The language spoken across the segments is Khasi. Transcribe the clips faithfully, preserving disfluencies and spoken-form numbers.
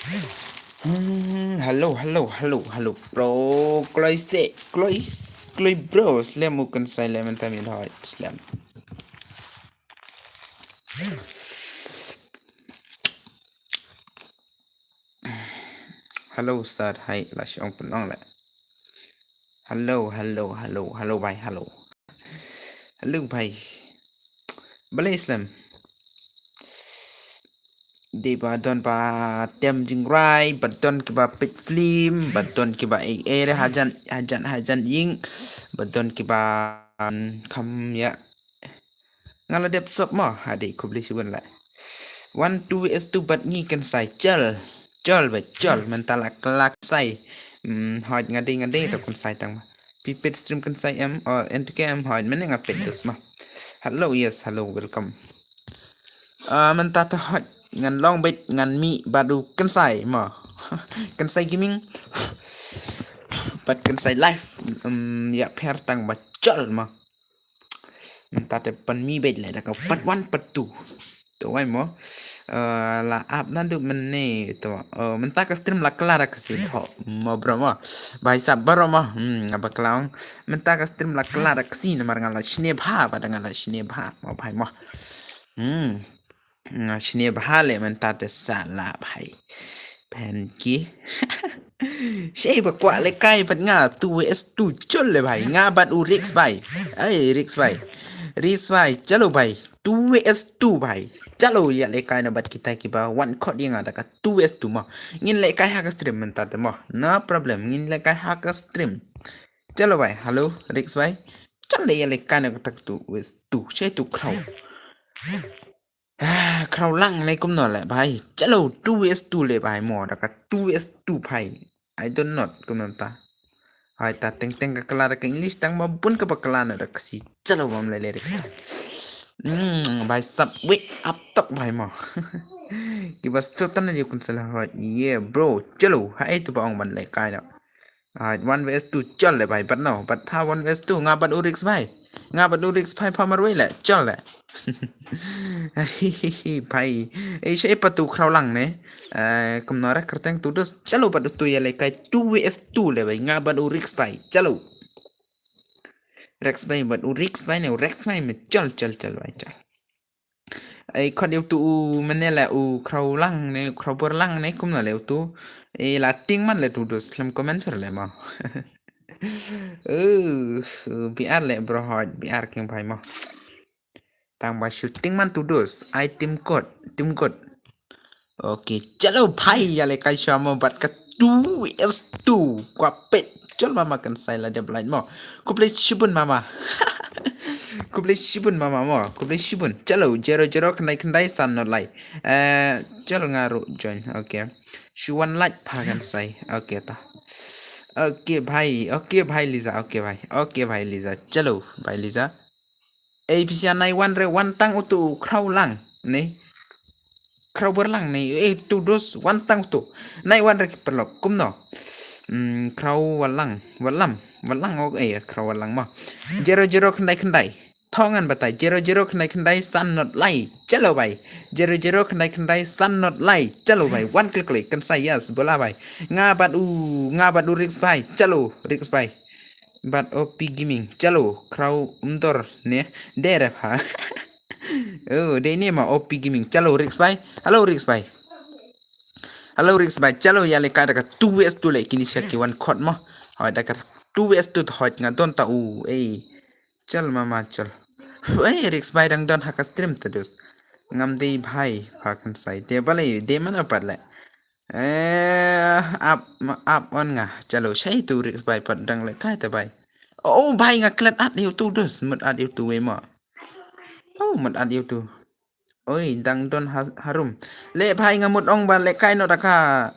Hmm, hello, hello, hello, hello, bro. Kloi se, kloi, kloi bro. Slem u kan sai lemon time in hot. Slem. Hello, sir. Hai, la shong pun ong le. Hello, hello, hello, hello, bhai, hello. Hello, bhai. Balei slem. Dei ba don ba tem jingrai, ba don kiba peit film, ba don kiba ei ei re hajan, hajan, hajan ïing, ba don kiba, um, kham ïa. Nga la dep sop mo, ha dei khublei shibun la. One two S two bad ngi kan sai chal. Chal ba chal, mynta la klak sai. Hmm, hoj nga dei nga dei to kan sai tang ma. Phi peit stream kan sai em, o en to ke em hoj, mynne nga peit dus ma. Hello, yes, hello, welcome. Ah, mynta to hoj, ngan long beit, ngan mih bad u kan sai ma. Kan sai gaming. Bad kan sai live. Hmm, ïa pher tang ba chal ma. Mynta te pan mi beit le da ka part one, part two. To wai mo. Eh, la ap na du mynne to. Eh, mynta ka stream la klar ka si tho. Mo bro mo. Bhai sab bro mo. Hmm, aba klang. Mynta ka stream la klar ka si namar nga la shne bha, ba da nga la shne bha. Mo bhai mo. Hmm. Nga shne bha le mynta te sa la bhai. Phen ki. Shei ba kwah le kai bad nga two S two chal le bhai. Nga bad u Rix bhai. Ai Rix bhai. Rix bhai, chalo bhai. Two S two bhai. Chalo ïa le kai na bad kita kiba wan khot ïa nga da ka two S two mo. Ngin le kai ha ka stream mynta te mo. No problem. Ngin le kai ha ka stream. Chalo bhai. Hello Rix bhai. Chalo ïa le kai na ka tak two S two. Shei tu khraw. Ah, khraw lang ne kumno le bhai. Chalo two S two le bhai mo da ka two S two bhai. I don't know kumno ta. Hai ta teng teng ka kala da ka English tang ba bun ka ba kala na da ka si. Chalo bam le le. Hmm, bhai sab wake up tok bhai mo. Kiba sultan ne kun sala hoi. Yeah bro. Chalo hai tu ba ong ban le kai da. Ah, one versus two, chal le bhai, but no, but pha one versus two, nga bad u Rix bhai. Nga bad u Rix bhai pha marwei le, chal le. Bhai, ei shei pat u khraw lang ne. Eh, kumno ra kyrteng tu dus, chalo bad u tu ïa le kai two versus two le bhai, nga bad u Rix bhai, chalo. Rix bhai bad u Rix bhai ne, u Rix bhai me, chal, chal, chal bhai, chal. Ei, khot ïa utu u mane le u khraw lang ne, u khraw bor lang ne, kumno le utu. Ei, la ting man le tu dus, slem comment le ma. Uh, uh, B R le bro hot, B R king bhai ma. Tang ba shooting man tu dus, ai team kot, team kot. Okay, chalo bhai, ïa le kai shwa mo bad ka two S two, kwa pet. Chal mama kan sai la dep light mo. Khublei shibun mama. Khublei shibun mama mo. Khublei shibun. Chalo, zero zero khyndai khyndai san not lai. Eh, chalo nga ruh join. Okay. Shu wan like pha kan sai. Okay ta. Okay bhai. Okay bhai Liza. Okay bhai. Okay bhai Liza. Chalo bhai Liza. Ei pisa nai wan re wan tang utu khraw lang ne. Khraw bor lang ne. Ei tu dus wan tang utu. Nai wan re ki perlok kumno. Hmm, khraw walang, walam, walang ok ei khraw walang ma. Zero zero khyndai khyndai. Thongan batai zero zero khyndai khyndai san not lai. Chalo bhai. Zero zero khyndai khyndai san not lai. Chalo bhai. Wan klik klik kan sai yes bola bhai. Nga bad u, nga bad u Rix bhai. Chalo Rix bhai. Bad O P Gaming. Chalo, khraw umdor ne. Dere pha. Oh, dei ne ma O P Gaming. Chalo, Rix bhai. Hello, Rix bhai. Hello, Rix bhai. Chalo, ïa le ka da ka two S two le kini sha ki wan khot ma. Hoi da ka two S two hoi nga don ta u. Ei. Chal mama chal. Ei, Rix bhai dang don ha ka stream ta dus. Ngam dei bhai pha kan sai. Te balei, dei mana pat le. Eh, ap, ap on nga. Chalo, shai tu Rix bhai pat dang le kai ta bhai. Oh, bhai nga klet at ïa utu dus. Mut at ïa utu wei mo. Oh, mut at ïa utu. Oi, dang don ha-, harum. Le bhai nga mut ong ba le kai no da ka.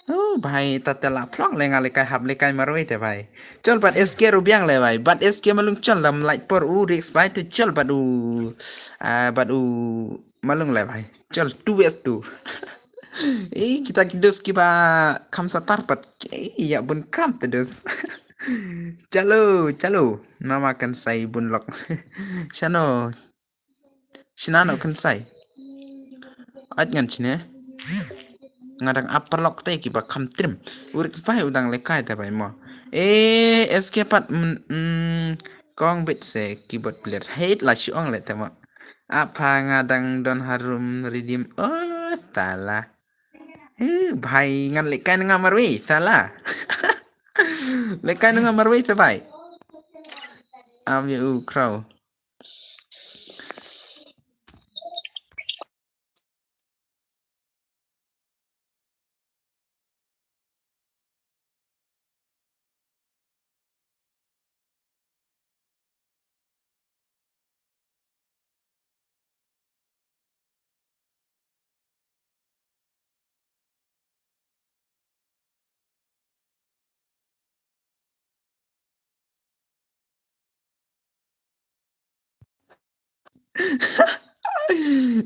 Oh, bhai ta te la phlong le nga le kai hap le kai marwei te bhai. Chol bad S K rubiang le bhai. Bad S K malung chol lam light por u Rix bhai te chol bad u. Ah, bad u malung le bhai. Chal two S two. Eh, kita ki dus kiba kham satar pat. Eh, ïa bun kam te dus. Chalo, chalo. Mama kan sai bun lok. Shano. Shnano kan sai. At ngan chine. Nga dang ap paralok te ki ba kham trim. U Riks Bhai u dang lehkai te bhai mo. Eh, S K pat, mm, mm, kong bit se keyboard player. Hate la shu ong le te mo. Apa nga dang don harum redeem. Oh, tala. Eh, bhai ngan lehkai na nga marwei, tala. Lehkai na nga marwei te bhai. Am ya u crow.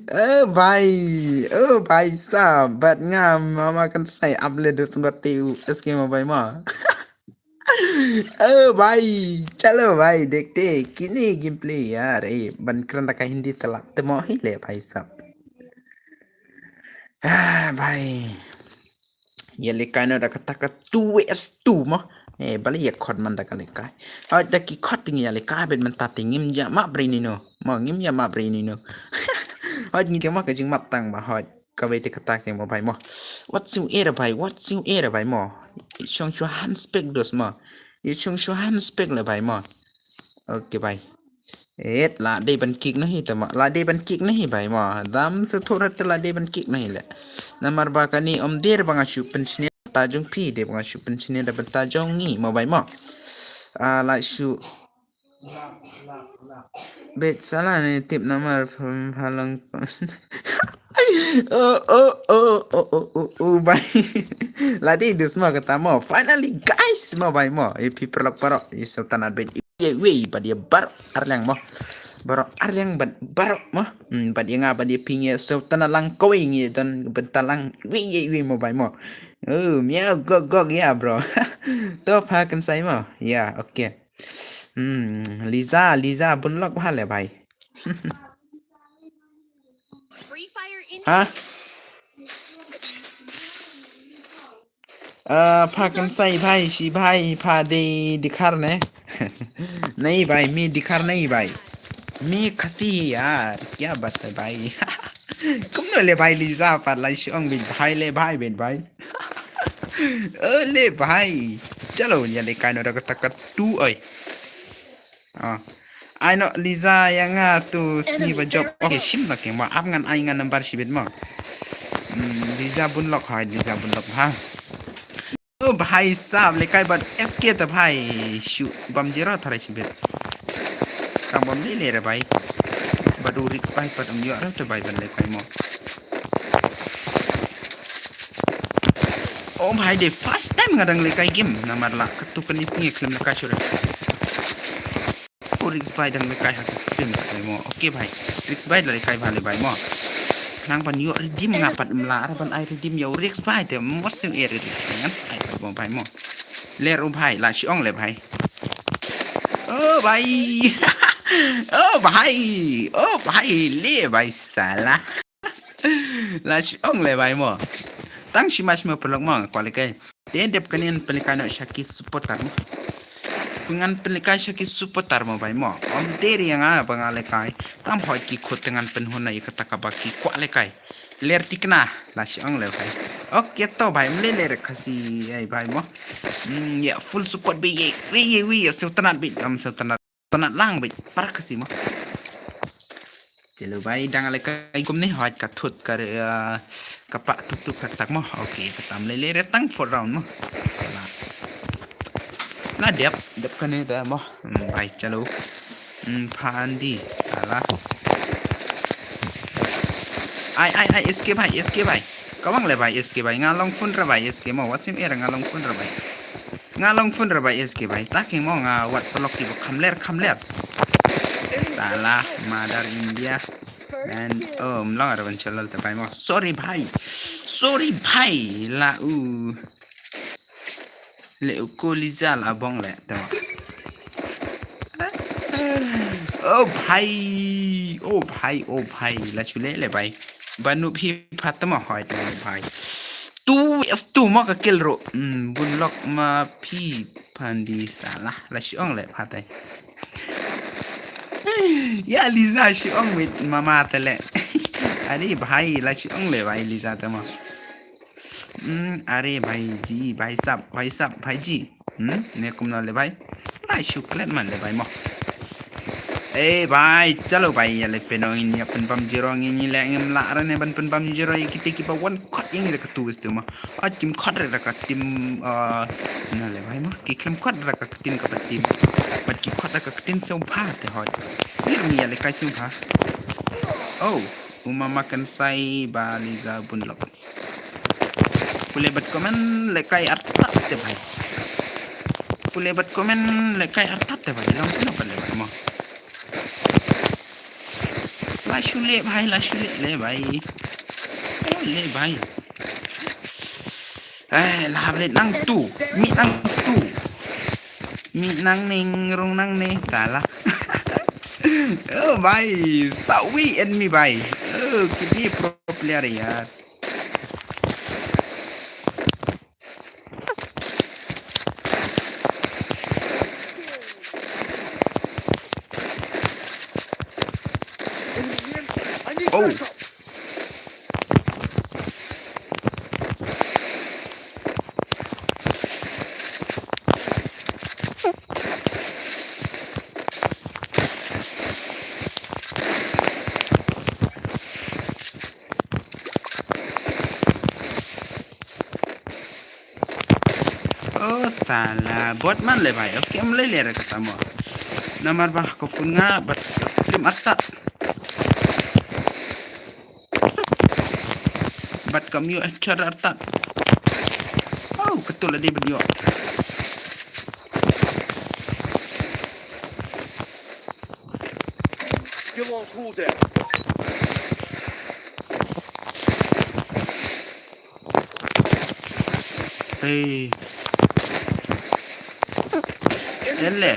Eh, bhai. Oh, bhai sab. Bad nga mama kan sai ap le dus bad te u S K mo bhai mo. Oh, bhai. Chalo, bhai. Dekhte. Kine gameplay, yaar. Eh, ban kren da ka Hindi tala. Te mo hi le, bhai sab. Ah, bhai. Ïa lehkai noh da kata ka two vs two mo. Eh, balei ïa khot man da ka lehkai. Hoi da ki khot te ngi ïa lehkai bad mynta te ngim ïa map bre ni no. Mo ngim ïa map bre ni no. Hoi ngi te mo ka jingmap tang ba hoi. Kawei te kata ke mo bhai mo. What sing era bhai, what sing era bhai mo. Shong shu han spek dos mo. Ïa shong shu han spek le bhai mo. Okay bhai. Et, la dei ban kick na hi te mo, la dei ban kick na hi bhai mo. Dam se thura te la dei ban kick na hi le. Namar ba kane ym dei ba nga shu pynshne ta jong phi, dei ba nga shu pynshne da bynta jong ngi mo bhai mo. Ah, la shu. Bet sala ne tip namar phalang. Oh, oh, oh, oh, oh, oh, oh, bhai. La dei dus mo kata mo. Finally guys mo bhai mo. Ïa phi paralok baroh. Ïa sngewtynnat bad ïa wei bad ïa baroh arliang mo. Baroh arliang bad baroh mo. Hmm, bad ïa nga bad ïa phi ngi sngewtynnat lang kawei ngi don bynta lang wei ïa wei mo bhai mo. Oh, miau gog gog ïa bro. To pha kan sai mo. Ïa, okay. Hmm, Liza, Liza bun lok bha le bhai. Ha? Ah, pha kan sai bhai, shi bhai, pha dei dikhar ne. Nahi bhai, mi dikhar nahi bhai. Mi khasi yaar, kya baat hai bhai. Kumno le bhai Liza pat la shu ong bit bhai le bhai bit bhai. Oh le bhai. Chalo, ïa lehkai noh da kata ka two oi. Ah. Ai noh Liza ïa nga tu sngi ba jop. Okay, shim la keng ba ap ngan ai nga number shibit mo. Hmm, Liza bun lok hai, Liza bun lok ha. Oh bhai sab lehkai bad S K ta bhai shu bam jiro tharai shibit. Tang bam lele re bhai. Bad u Riks bhai pat um ïoh re te bhai ban lehkai mo. Oh bhai, the first time nga dang lehkai game namar la katu kani sngi khlem lehkai shuh re. U Riks bhai dang lehkai ha ka stream bhai mo. Okay bhai. Riks bhai la lehkai bha le bhai mo. Nang ban ïoh redeem nga pat mla ar ban ai redeem ïa u Riks bhai te mo sing e Riks bhai ngan sai pat mo bhai mo. Ler u bhai la shi ong le bhai. Oh bhai. Oh bhai. Oh bhai le bhai sala. La shi ong le bhai mo. Tang shi mas mo pelok mo nga kwah lehkai. Te dep kane ngan pynlehkai noh sha ki supporter mo. Ngan pynlehkai sha ki supporter mo bhai mo. Ym dei ïa nga ba nga lehkai. Tam hoi ki khut te ngan pynhun na ïa kata kaba ki kwah lehkai. Ler tikna la shi ong le bhai. Okay to bhai, mle ler khasi ai bhai mo. Hmm, ïa full support beit ïa. Wi ïa wi ïa sngewtynnat beit, ym sngewtynnat. Tynnat lang beit para khasi mo. Chalo bhai, dang lehkai kumne hoi ka thut ka, eh, ka pa thut thut ka tak mo. Okay, ka tam lele re tang four round mo. La. La dep, dep kane da mo. Hmm, bhai chalo. Hmm, phan di. Ala. Ai, ai, ai, S K bhai, S K bhai. Kawang le bhai, S K bhai. Nga long phone re bhai, S K mo. What sim era nga long phone re bhai. Nga long phone re bhai S K bhai. Taking mo nga wat pelok ki kham ler kham ler. Salah mother India. And oh, mlong ara ban chalal te bhai mo. Sorry bhai. Sorry bhai. La u. Le u ko Liza la bong le te. Oh bhai. Oh bhai, oh bhai. La chule le bhai. Banu phi phat mo hoi te bhai. Tu Estu mo ka kill ruh. Hmm, bun lok ma phi phan di salah. La shu ong le pha tai. Ya Liza shu ong mit mama te le. Are bhai la shu ong le bhai Liza te mo. Hmm, are bhai ji, bhai sab, bhai sab, bhai ji. Hmm, ne kumno le bhai. La shu klet man le bhai mo. Eh bhai, chalo bhai, ya le peno in ya pynbam jiro ngi ngi le ngim la re ne ban pynbam jiro ya kiti ki ba wan kot yang ira katu stu mo. Ot kim kot re ra ka tim, ah, na le bhai mo. Ki khlem kot ra ka tim ka ba tim. Bat ki kot ra ka tim sum pha te hoi. Ngir ngi ya le kai sum pha. Oh, uma makan sai ba Liza bun lok. Pule bat comment le kai artat te bhai. Pule bat comment le kai artat te bhai. Long pula bat le bhai mo. La shu le bhai, la shu le le bhai. Oh, le bhai. Eh, la hab le nang tu. Mi nang tu. Mi nang ning rung nang ne tala. Oh bhai, sawi enemy bhai. Oh, kini pro player yaar. Oh. Oh, sala. Bot man le bhai. Okay, am le le re kata mo. Namar ba ko phone nga bat tim artat. Bat kam yu achar artat. Oh, ketul adi bat yu. Still on cooldown. Hey. Ele.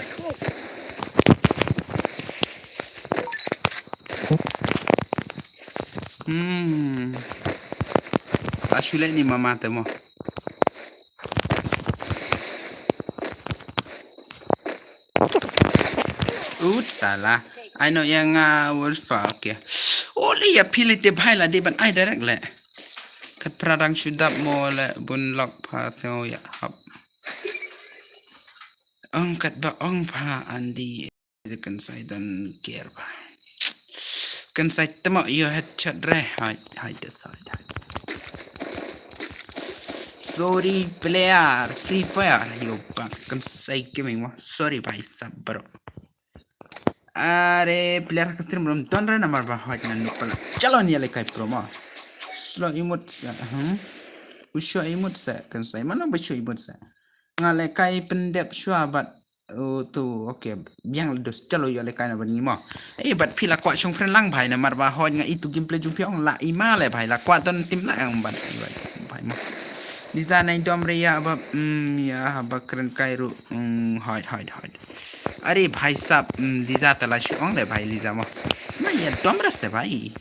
Hmm. Asule ni mama te mo. Ut sala. Ai no yang, ah, wolf, ah, okay. Ole ya pili te bhai la de ban ai direct le. Kat pradang sudap mo le bun lok pha teo ya hap. Ong kat ba ong pha andi. Kan sai don care ba. Kan sai temo yo headshot re. Hai, hai, des hai. Sorry player, Free Fire yo ba kan sai gaming mo. Sorry bhai sab bro. Are player ka stream room don re namar ba hoi nan nuk pala. Chalo ni le kai pro mo. Slow emote sa. Hmm. U show emote sa kan sai. Mano ba show emote sa. Nga le kai pendep shua bat. Oh, tu, okay. Biang le dus chalo yo le kai na bani mo. Eh, bat phi la kwah shong friend lang bhai namar ba hoi nga itu gameplay jung phi ong la ima le bhai la kwah ton tim la ang ban bhai mo. Liza nai dom re ya ba, mm, ya ba kren kai ru, mm, hoi, hoi, hoi. Are bhai sab, mm, Liza ta la shu ong le bhai Liza mo. Na ya dom re se bhai.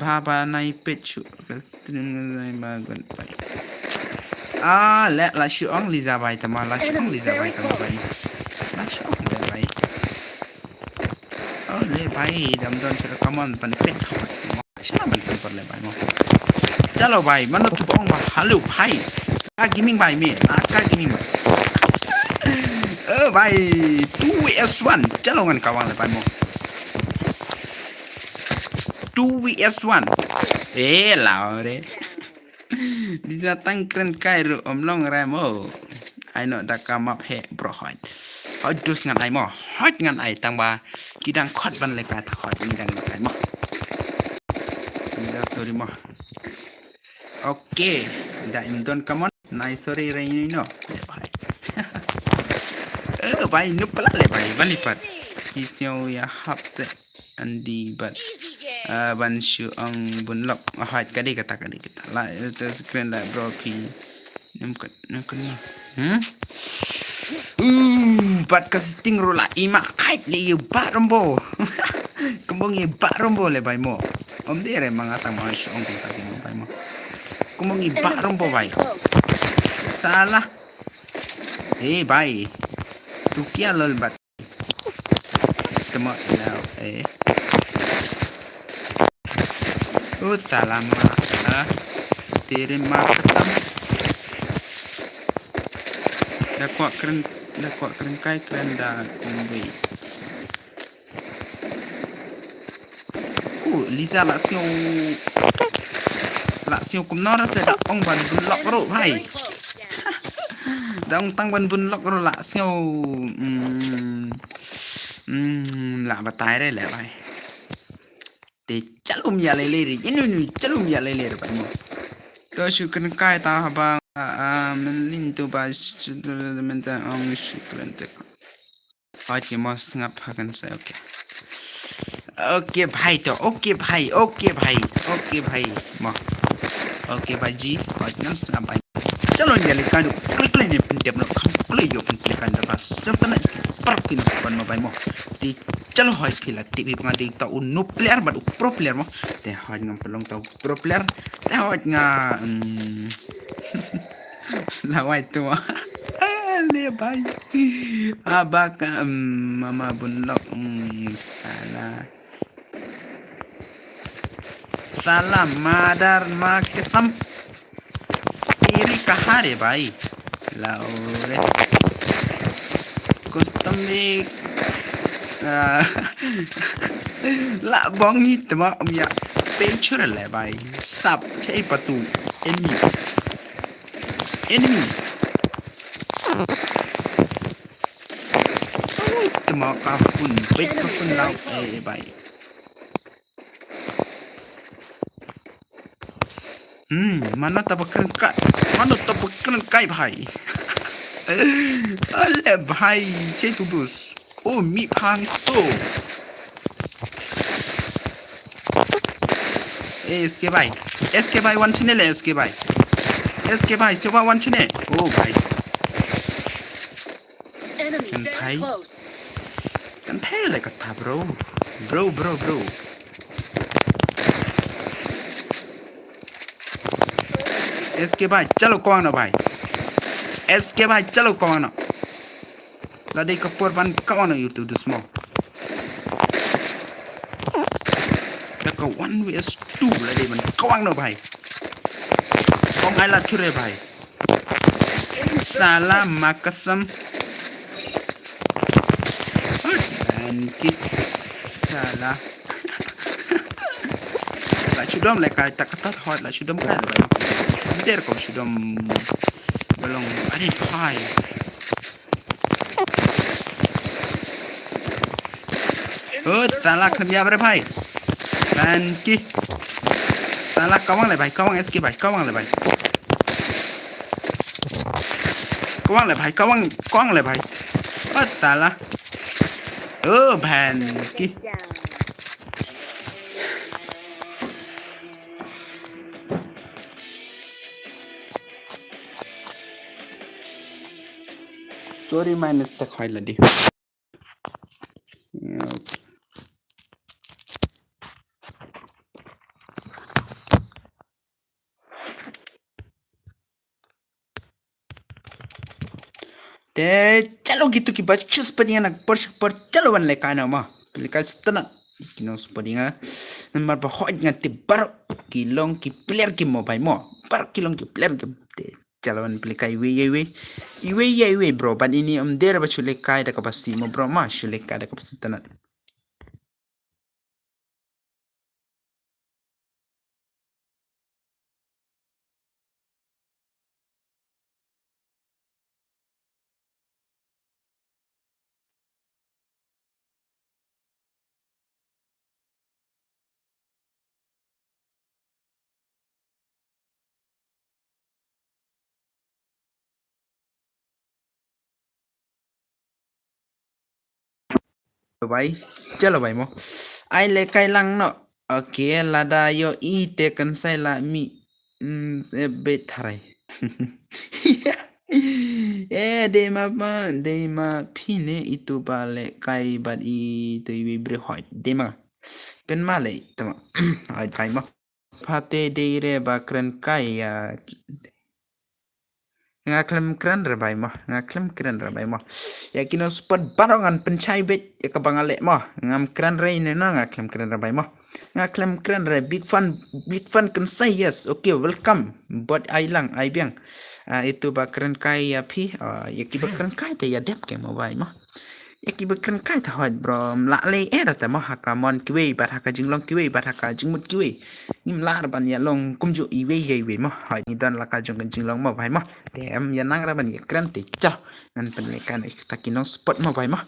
Baba nai pet shu ka stream ngai ba gon bai. Ah, le la shu ong Liza bai tama, la shu ong Liza bai tama bai. La shu ong le bai. Oh, le bai, dam don shu ka mon ban pet. Sha ban pet le bai mo. Chalo bai, mano tu ong ba, hello bai. Ka gaming bai me, ah, ka gaming bai. Oh bai, two V S one. Chalo ngan kawang le bai mo. Two V S one. Eh, laure. Disa tang kren kai ru om long rai mo. Ai no da ka map he bro hoi. Hoi dus ngan ai mo. Hoi ngan ai tang ba. Ki dang khot ban le ka ta hoi ni dang le kai mo. Disa sorry mo. Okay. Da im don come on. Nai sorry re ni no. Le bai. Eh, bai nu pala le bai. Bali pat. Ki sio ya hap se. Andi bat. Ah, ban shu ong bun lok. Ah, hait, kadi kata, kadi kata. La, itu screen la, bro, phi. Nem kat, nem kat. Hmm? Uh, bat ka setting ru la ima kait le yu bat rombo. Kembong yu bat rombo le bai mo. Om de re manga tang ma shu ong kata bai mo. Kumong i ba rombo bai. Salah. Eh bai. Tu kia lol bat. Temo lao eh. Oh salah ma. Ah. Tere ma khatam. Da kwah kren, da kwah kren kai kren da kumbi. Uh, Liza la sngew. La sngew kumno ra te da ong ban bun lok ruh bhai. Da ong tang ban bun lok ruh la sngew. Hmm. Hmm, la batai re le bhai. Te chalum ya le le re. Inu nu chalum ya le le re bhai mo. To shu kren kai ta haba, ah, men ling tu ba shu tu men ta ong shu kren te. Hoj ki mo sngap ha kan sa, okay. Okay bhai to, okay bhai, okay bhai, okay bhai. Mo. Okay bhai ji, hoj ngam sngap bhai. Chalo, ïa leh kan du klik klik ne pyntip no, kam klik yo pyntip kan da bas. Jam tana par kin ban mo bhai mo. Di chalo hoj phi la tip hi bang di ta u noob player bad u pro player mo. Te hoj ngam pelong ta u pro player. Te hoj nga, mm, Lawai tu. Le bhai. Abak, mm, mama bun lok, mm, salah. Salah madar ma kesam. Iri kahare bhai. Laure. Custom mix. Ah. La bong hi tma um ya. Picture le bhai. Sap chei patu. Enemy. Enemy. Tma ka phun. Big ka phun lau. Eh bhai. Hmm, mano ta ba kren kai, mano ta ba kren kai bhai. Ale bhai, che tu dus. Oh, mi phang to. Eh, S K bhai. S K bhai one channel, S K bhai. S K bhai, sewa one channel. Oh bhai. Enemy very close. Kan thei le kata bro. Bro, bro, bro. S K bhai, chalo kawang no bhai. S K bhai, chalo kawang no. La dei ka por ban kawang no YouTube du small. Da ka one vs two la dei ban kawang no bhai. Kong ai la chure bhai. Salah makasam. Anki. Salah. La shu dom le kai ta kata hot la shu dom kai le bai. Der ko shu dom. Balong. Are bhai. Oh, salah kena biar bhai. Anki. Salah kawang le bhai, kawang S K bhai, kawang le bhai. Kawang le bhai, kawang, kawang le bhai. Oh, salah. Oh, bhai ki. Sorry, my mistake hoi ladi. Te chalo kitu ki ba chus paniang na por shik por chalo wan lehkai na ma. Lehkai stana. Kino spaniang. Namar ba hoj nga te bar ki long ki player ki mobile mo. Bar ki long ki player ki te chalo wan lehkai iwei ya iwei. Iwei ya iwei bro. Ban ini um dera ba shu lehkai da ka ba si mo bro ma. Shu lehkai da ka ba si tanat. Bhai, chalo bhai mo. Ai lehkai lang no. Okay, lada yo i te kan sai la mi. Mm, se bet harai. Eh, dei ma ba, dei ma pine itu ba lehkai bat i te iwi bre hoi. Dei ma. Pen ma le, tama. Ai, bhai mo. Phate dei re ba kren kai ïa. Nga khlem kren re bai mo, nga khlem kren re bai mo. Ïa ki nongsupport baroh ngan pynshai beit ïa kaba nga leh mo. Ngam kren re ne no, nga khlem kren re bai mo. Nga khlem kren re. Big fan, big fan can say yes. Okay, welcome. Bot ai lang, ai biang. Ah, itu ba kren kai ïa phi, ah, ïa ki ba kren kai te ïa dep ke mo bai mo. Ïa ki ba kren kai te hoi bro, ym lah leh ei ei te mo ha ka mon kiwei bad ha ka jinglong kiwei bad ha ka jingmut kiwei. Ngim lah re ban ïa long kumjuh iwei ïa iwei mo. Hoi ngi don la ka jong ka jinglong mo bai mo. Te em ïa nang re ban ïa kren te chah. Ngan pynlehkai na kita ki nongsupport mo bai mo.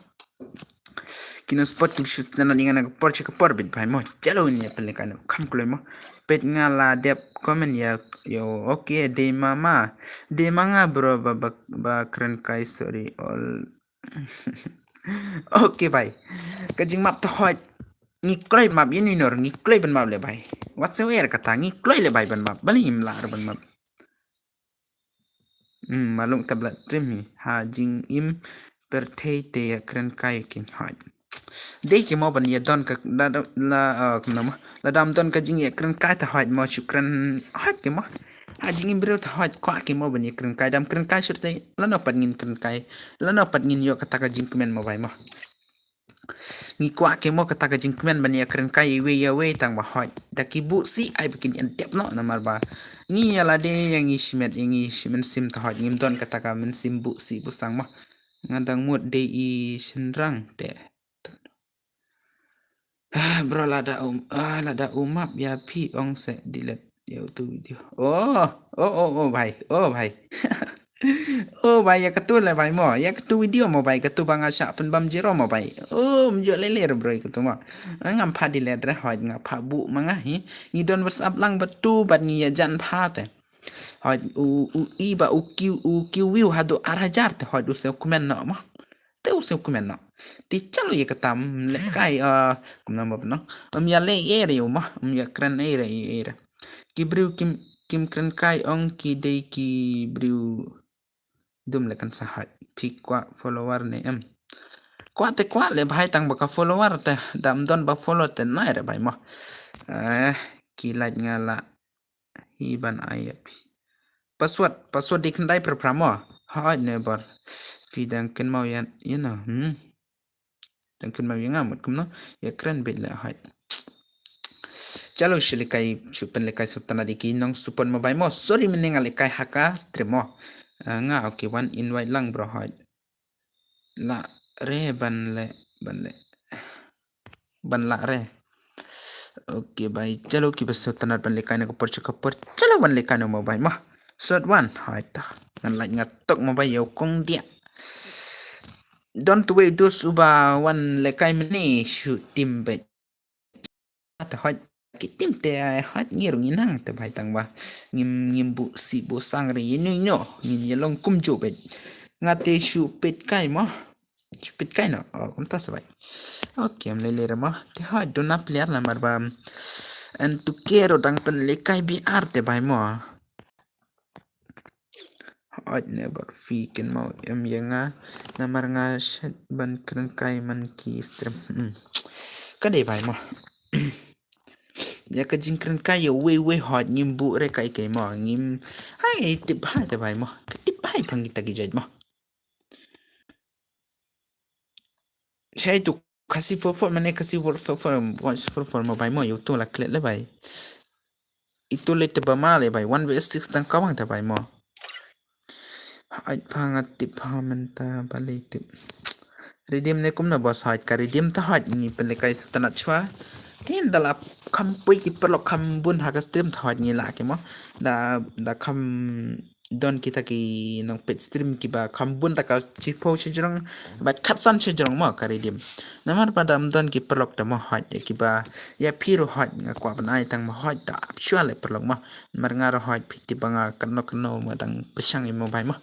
Ki nongsupport ki shu tnat ïa nga na ka por sha ka por beit bai mo. Chalo ngi ïa pynlehkai na kham kloi mo. Peit nga la dep comment ïa yo, okay, dei ma ma. Dei ma nga bro ba ba, ba kren kai, sorry all. Okay bai. Ka jingmap te hoi. Ngi kloi map ïa ni nor, ngi kloi ban map le bai. Whatsoever kata ngi kloi le bai ban map. Bali ngim lah re ban map. Hmm, malung tablet trim hi. Ha jingim pyrthei te ïa kren kai king hoi. Dei ki mo ban ïa don ka la la, ah, kumno mo. La dam don ka jingïa kren kai te hoi mo shu kren hoi ki mo. Ha jingim briew te hoi kwah ki mo ban ïa kren kai, dam kren kai shuh te. Lano pat ngin kren kai. Lano pat ngin ïoh kata ka jingkmen mo bai mo. Ngi kwah ki mo kata ka jingkmen ban ïa kren kai iwei ïa iwei tang ba hoi. Da ki buh sih ai ba kin ïa dep noh namar ba ngi ïa lade ïa ngi shimet ïa ngi shi mynsiem te hoi. Ngim don kata ka mynsiem buh sih buh sang mo. Nga dang mut dei i shynrang te. Ah, bro, lada um, ah, lada um map ïa phi ong se delete ïa utu video. Oh, oh, oh, oh bai, oh bai. Oh bai, ïa katu le bai mo, ïa katu video mo bai, katu ba nga shah pynbam zero mo bai. Oh, ym ju lele re bro ïa katu mo. Ngam pat delete re hoi, nga pat buh ma nga hi. Ngi don WhatsApp lang bad tu bad ngi ïa jan pat te. Hoi u, u i ba u kiw, u kiw wiw haduh ar hajar te hoi u sngewkmen noh mo. Te u sngewkmen noh. Te chalo ïa kata ym lehkai, ah, kumno mo bnong. Ym ïa leh ei ei re u mo, ym ïa kren ei ei re ei ei re. Ki briew kim, kim kren kai ong ki dei ki briew dum le kan sa hoi. Phi kwah follower ne em. Kwah te kwah le bai tang ba ka follower te dam don ba follow te nai re bai mo. Eh, ki lait nga la hi ban ai ïa phi. Password, password dei khyndai phra phra mo. Hoi ne bor. Phi dang kynmaw ïa, you know, hmm. Dang kynmaw ïa nga mut kumno. Ïa kren beit le hoi. Chalo shu lehkai, shu pynlehkai sngewtynnat ïa ki nongsupport mo bai mo. Sorry mynne nga lehkai ha ka stream mo. Ah, nga okay wan invite lang bro hoi. Lah re ban leh, ban leh. Ban lah re. Okay bai, chalo kiba sngewtynnat ban lehkai na ka por sha ka por. Chalo wan lehkai na mo bai mo. Slot one, hoi ta. Ngan lait nga tok mo bai ïa u kong dia. Don tuwei dus uba wan lehkai mynne shu tim beit. Te hoi ki tim te hoi ngi rung ngi nang te bai tang ba ngim, ngim buh sih buh sang re ïa ngi nyo, ngin ïa long kumjuh beit. Nga te shu peit kai mo. Shu peit kai no. Oh, kumta sa bai. Okay, ym lele re mo. Te hoi duna player namar ba en tu kero dang pynlehkai B R te bai mo. Hoi ne bor phi kynmaw em ïa nga namar nga shet ban kren kai man ki stream. Hmm. Ka dei bai mo. Ïa ka jingkren kai ïa wei wei hoi ngim buh re kai kai mo ngim. Hai tip hai te bai mo. Ka tip hai pang kita ki jait mo. Shai tu Khasi four four mane Khasi four four, four four mo bai mo, ïa utu la klet le bai. Itu le te ba ma le bai, one versus six tang kawang te bai mo. Hait pha nga tip pha mynta ba le tip. Redeem ne kumno boss hait ka redeem ta hait ngi pynlehkai sngewtynnat shwa. Tin da la kham poi ki paralok kham bun ha ka stream ta hait ngi la ki mo. Da, da kham don kita ki nongpeit stream kiba kham bun ta ka shiphew shajrong bad khatsan shajrong mo ka redeem. Namar ba dam don ki paralok ta mo hoi kiba ïa phi ruh hoi nga kwah ban ai tang mo hoi ta ap shwa le paralok mo. Namar nga ruh hoi phi tip ba nga kano kano mo dang pyrshang ïa mo bai mo.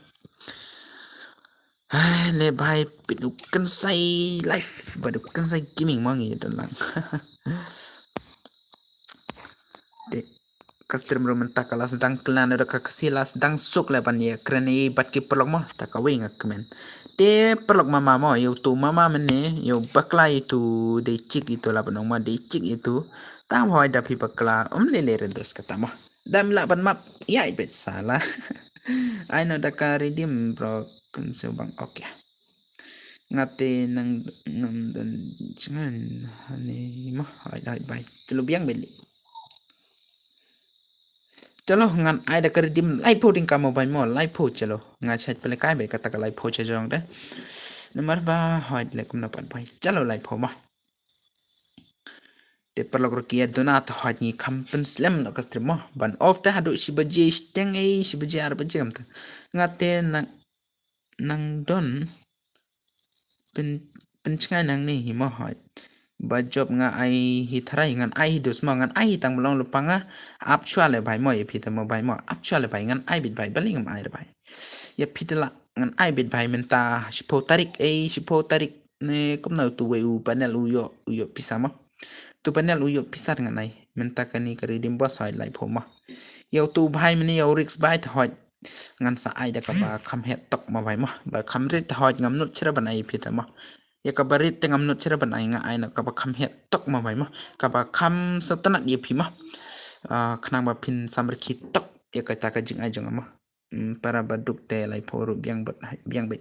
Ai, le bai peit u Kynsai live bad u Kynsai gaming mo ngi don lang. Te Ka stream ruh mynta ka la sdang klan da ka Khasi la sdang suk leh ban ïakren ïa bad ki paralok mo, ta kawei nga kmen. Te paralok mama mo, ïa utu mama mynne, ïa u bakla ïa utu dei chik ïa utu la ban ong mo, dei chik ïa utu. Tang hoi da phi bakla, um lele redes kata mo. Dam lah ban map, ïa i bet sala. Ai no da ka redeem bro, kun su bang, okay. Nga te nang ngam don chngan hani mo, hoi hoi bai. Chalo biang beli. Chalo ngan ai da ka redeem laiphew ding ka mo bai mo, laiphew chalo. Nga chait pele kai bai kata ka laiphew cha jong de. Namar ba hoi le kum na pat bai. Chalo laiphew mo. Te paralok ruh ki ïa duna ta hoi ngi kham pynslem noh ka stream mo. Ban off te haduh shi baje shteng ei, shi baje ar baje kam ta. Nga te nang, nang don pyn, pynchngaiñ nangne hi mo hoi. Ba job nga ai hi tharai ngan ai hi dus mo, ngan ai hi tang ba long lypa nga ap chwa leh bai mo, ïa phi te mo bai mo, ap chwa leh bai, ngan ai bit bai, balei ngam ai re bai. Ïa phi te la ngan ai bit bai mynta shiphew tarik, ei shiphew tarik ne kumno tu wei u panel u ïoh, u ïoh pisa mo. Tu panel u ïoh pisa ngan ai. Mynta kane ka redeem boss hoi laiphew mo. Ïa utu u bhai mynne ïa u risk bai te hoi. Ngan sa ai da kaba kham het tok mo bai mo. Ba kham rit te hoi ngam nud chira ban ai phi te mo. Ïa kaba rit te ngam nud chira ban ai, nga ai na kaba kham het tok mo bai mo. Kaba kham sngewtynnat ïa phi mo. Ah, khnang ba phin samrkhie tok ïa kata ka jingai jong nga mo. Hmm, para ba duk te laiphew ruh biang bad, biang bad.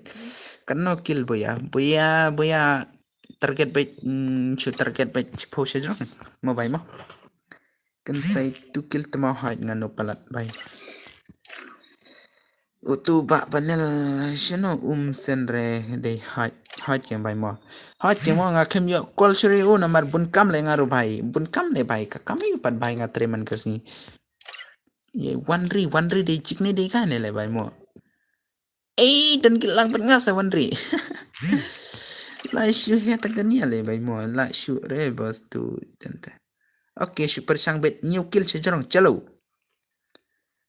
Katno kill boya, boya, boya target bad, hmm, shu target bad shiphew sha jrong mo bai mo. Kan sai tu kill te mo hoi ngan no palat bai. Utu ba panel shano um sen re dei hoi, hoi keng bai mo. Hoi keng mo nga khlem ïoh call shri u namar bun kam le nga ruh bai, bun kam le bai, ka kam ïa pat bai nga treman ka sngi. Ye wanri, wanri dei chik ne dei ka ne le bai mo. Ei, don ki lang pat nga sa wanri. La shu he ta ka nia le bai mo, la shu re bos tu tente. Okay, shu pyrshang bet new kill cha jrong, chalo.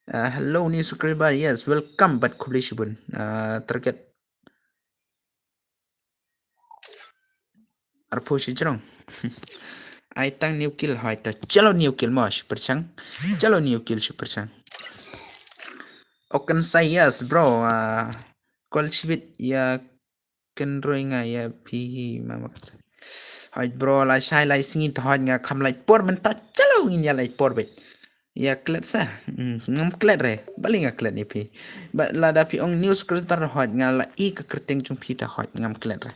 Ah, hello new subscriber, yes, welcome bat khublei shibun. Ah, target arphew shi jrong. Ai tang new kill hoi ta. Chalo new kill mo shu pyrshang. Chalo new kill shu pyrshang. Okan say yes bro. Ah, call shibit ïa kan roi nga ïa phi mama. Hoi bro la shai lai sngi ta hoi nga kham lai por mynta chalo ngin ïa lai por bet. Ïa klet sa. Hmm, ngam klet re. Balei nga klet ïa phi. Ba lada phi ong new subscriber hoi nga la i ka kyrteng jong phi ta hoi ngam klet re.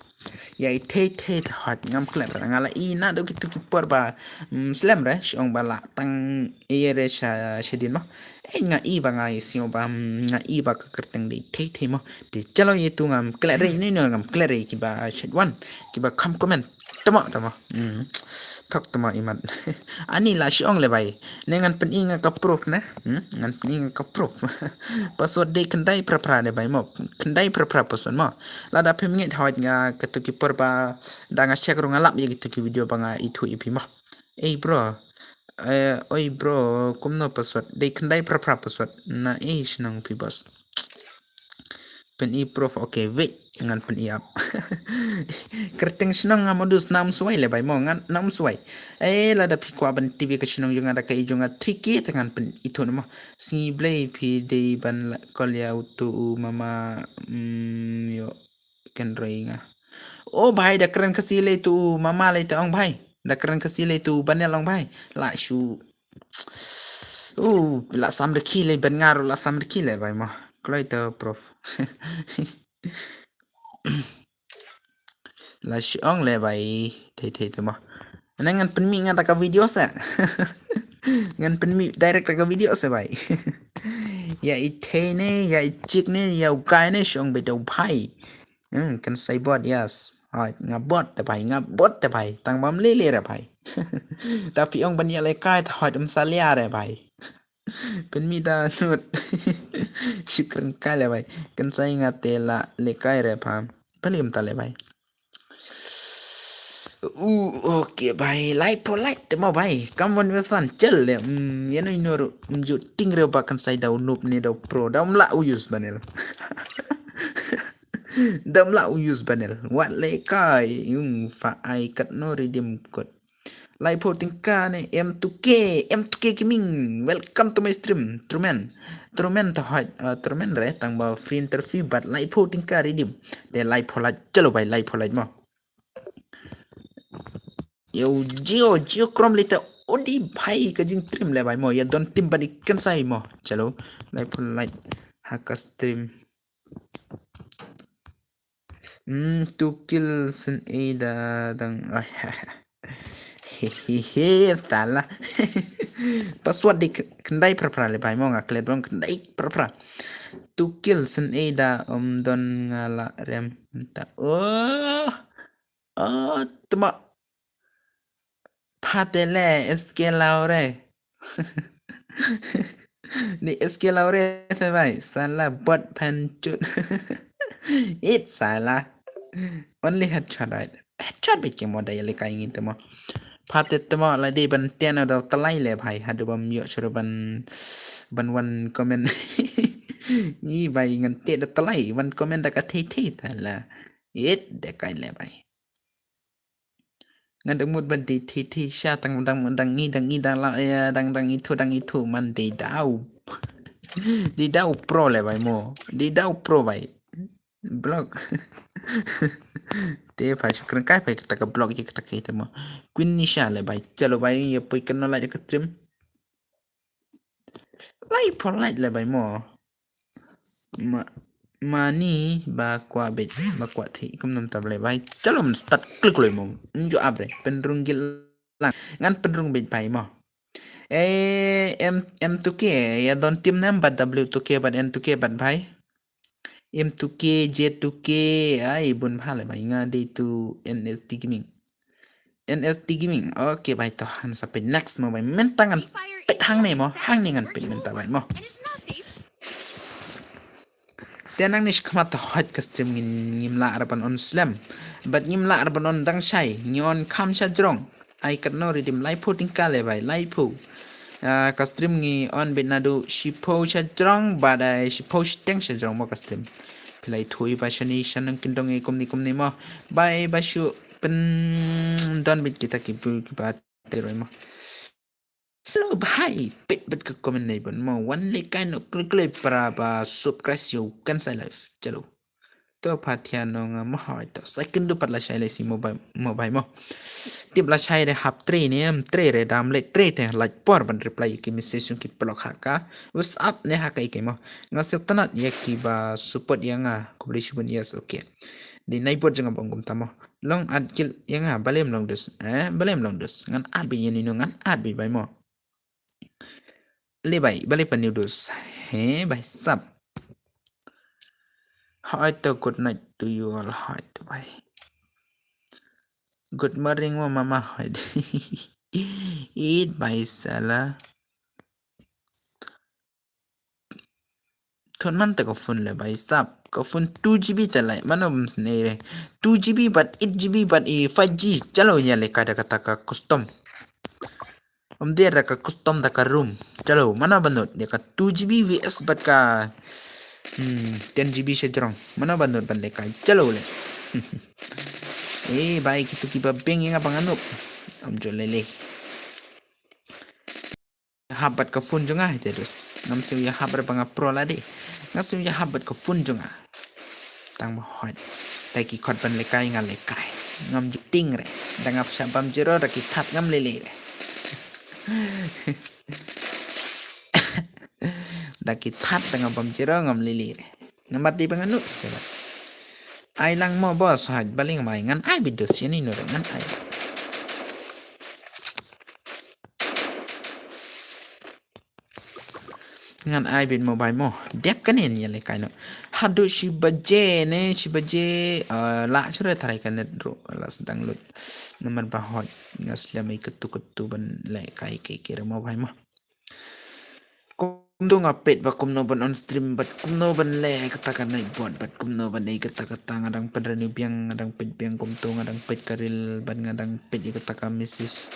Ïa i thei thei ta hoi ngam klet re. Nga la i na do kitu ki por ba, hmm, slem re. Shi ong ba la tang i re sha, sha din mo. Eh, nga i ba nga i sio ba, hmm, nga i ba ka kyrteng dei thei thei mo. Dei chalo ïa tu ngam klet re. Ni no ngam klet re kiba shet wan. Kiba kham comment. Tama, tama. Hmm. Thok tama imat. Ani la shi ong le bai. Ne ngan pyn-i nga ka proof ne. Hmm? Ngan pyn-i nga ka proof. Password dei khyndai phra phra le bai mo. Khyndai phra phra password mo. Lada phim ngeit hoi nga katu ki por ba da nga check ruh nga lap ïa kitu ki video ba nga ithuh ïa phi mo. Ei bro. Eh, oi bro, kumno password? Dei khyndai phra phra password. Na ei shnong phi boss. Pyn-i proof, okay, wait, ngan pyn-i ap. Kyrteng shnong nga modus nam suwai le bai mo, ngan nam suwai. Eh, lada phi kwah ban tip ïa ka shnong jong nga da ka i jong nga three K te ngan pyn-i thuh mo. Sngi blei phi dei ban la call ïa utu u mama, mm, ïoh kan roi nga. Oh bai da kren Khasi le tu mama le tu ong bai. Da kren Khasi le tu banel ong bai. La shu Uh, la samrkhie le ban nga ruh la samrkhie le bai mo. Kloi to proof. La shi ong le bai thei thei to mo. Nang ngan pynmih nga ta ka video sa. Ngan pynmih direct ta ka video sa bai. Ïa i thei ne, ïa i chik ne, ïa u guy ne shong bai do bai. Hmm, kan sai bot, yes. Hoi, nga bot te bai, nga bot te bai. Tang bam lili re bai. Tapi ong ban ïa le kai ta hoi um salia re bai. Pynmih da nut. Shukran kai le bai. Kan sai nga te la le kai re pam. Palim ta le bai. Uh, okay bai. Lai po lai te mo bai. Come on with one. Chel le. Hmm, ïa no ino ru. Hmm, ju ting re ba kan sai da u noob ne da u pro. Da um la u use banel. Da um la u use banel. Wat le kai. Yung fa ai kat no redeem kot. Laiphew tyngka ne, M two K, M two K Gaming. Welcome to my stream. Truman. Truman ta hoi, uh, Truman re, tang ba free interview, but laiphew tyngka redeem. Te laiphew lait, chalo bhai, laiphew lait mo. Yo, Jio, Jio Chrome lita, odi bhai ka jingtrim le bhai mo, ya don tim bad i kan sai mo. Chalo, laiphew lait, ha ka stream. Hmm, two kill sien ei da dang. Ah, he, he, he, salah. Password di k-, khyndai phra phra le bhai mo, nga klet bron khyndai phra phra. Two kill sien ei da, um, don nga la rem ta. Oh, oh, tma. Phatele, S K Laure. Ni S K Laure se bhai, salah bot phan chut. It salah. Only headshot, right? Headshot bit ke mo da ya le kai ngi te mo. Phate te mo la de ban tian da talai le bhai. Hadu bam yo churu ban, ban wan comment. Ni bhai ngan te da talai, wan comment da ka thei thei ta la. It de kai le bhai. Ngan dang mut ban dei thi thi sha tang dang dang ngi dang ngi dang la, eh, dang dang ngi thu dang ngi thu man dei dau. Dei dau pro le bhai mo. Dei dau pro bhai. Block. Te bhai shukran kai bhai kata ka block ye kata ka ite mo. Queen Nisha le bhai. Chalo bhai ye poi kan no la ka stream. Laiphew lait le bhai mo. Ma, mani ba kwah bit, ba kwah thi, kum nam tab le bhai. Chalo man start klik le mo. Njo abre, pynrung gil lang. Ngan pynrung bit bhai mo. Eh, M, M two K, ya don tim nam bad W two K bad N two K bad bhai. M two K, J two K, ai, bun bha le bhai, nga dei tu N S T Gaming. N S T Gaming. Okay bhai, to han sa peit next mo bhai. Mynta ngan peit hangne mo, hangne ngan peit mynta bhai mo. Te nang ni shkhmat ta hot ka stream ngin ngim lah ra ban on slem. But ngim lah ra ban on dang shai, ngi on kham sha jrong. Ai kat no redeem laiphew tyngka le bhai, laiphew. Ah, ka stream ngi on bit naduh shiphew sha jrong, bad ai shiphew shiteng sha jrong mo ka stream. Phi la ithuh i ba shani shan nang kyndong i kumni kumni mo. Bye, ba shu pyndon bit kita ki bu ki ba te roi mo. Hello bhai, peit bad ka comment nei ban mo. Wan le kai no klik klik para ba subscribe yo kan sai live. Chalo. To pathian no nga mo hoi to. Second du pat la shai le si mo bhai mo. Tip la shai re hap tre ne em tre re dam le tre te lait por ban reply ki message ki block ha ka. WhatsApp ne ha ka i ke mo. Nga sep tanat ya ki ba support ya nga. Khublei shibun, yes, okay. Di nai bot jong nga bang gum tamo. Long at kil ya nga balem long dus. Eh, balem long dus. Ngan at bi ya ni no ngan at bi bhai mo. Le bhai, bale pa new dus. He bhai sap. Hi to, good night to you all. Hi to bhai. Good morning mo mama. Hi. It bhai sala. Thon man ta ka phone le bhai sap. Ka phone two G B ta lai. Mano bam sne re. Two G B bad eight G B bad i five G. Chalo ya le ka da ka ta ka custom. Om dia da ka custom da ka room. Chalo, mana banut dia ka two G B V S bad ka, hmm, ten G B sha jrong. Mana banut ban le ka chalo le. Eh, bhai kitu ki ba beng ya nga bang anup. Om jo le le. Hap bad ka phone jong nga hite dus. Ngam siu ya hap re ba nga pro la de. Nga siu ya hap bad ka phone jong nga. Tang ba hot. Da ki khot ban lekai nga lekai. Ngam ju ting re. Da nga psa bam jero da ki that ngam lele re. Da ki that da nga bam jero ngam lele re. Nambat di ba nga nup. Ai lang mo boss haj baling mai ngan ai bidus yani no ngan ai. Ngan ai bit mo bai mo. Dep kane ni le kai no. Hadu shi baje ne, shi baje, eh, la chure tharai kane ro la sedang lut. Namar ba hot nga slem i ketu ketu ban le kai ke kira mo bai mo. Kumno nga pet ba kumno ban on stream bad kumno ban le kata ka night bot bad kumno ban ei kata kata nga dang pynrenu biang nga dang pet biang kumto nga dang pet ka reel bad nga dang pet i kata ka message.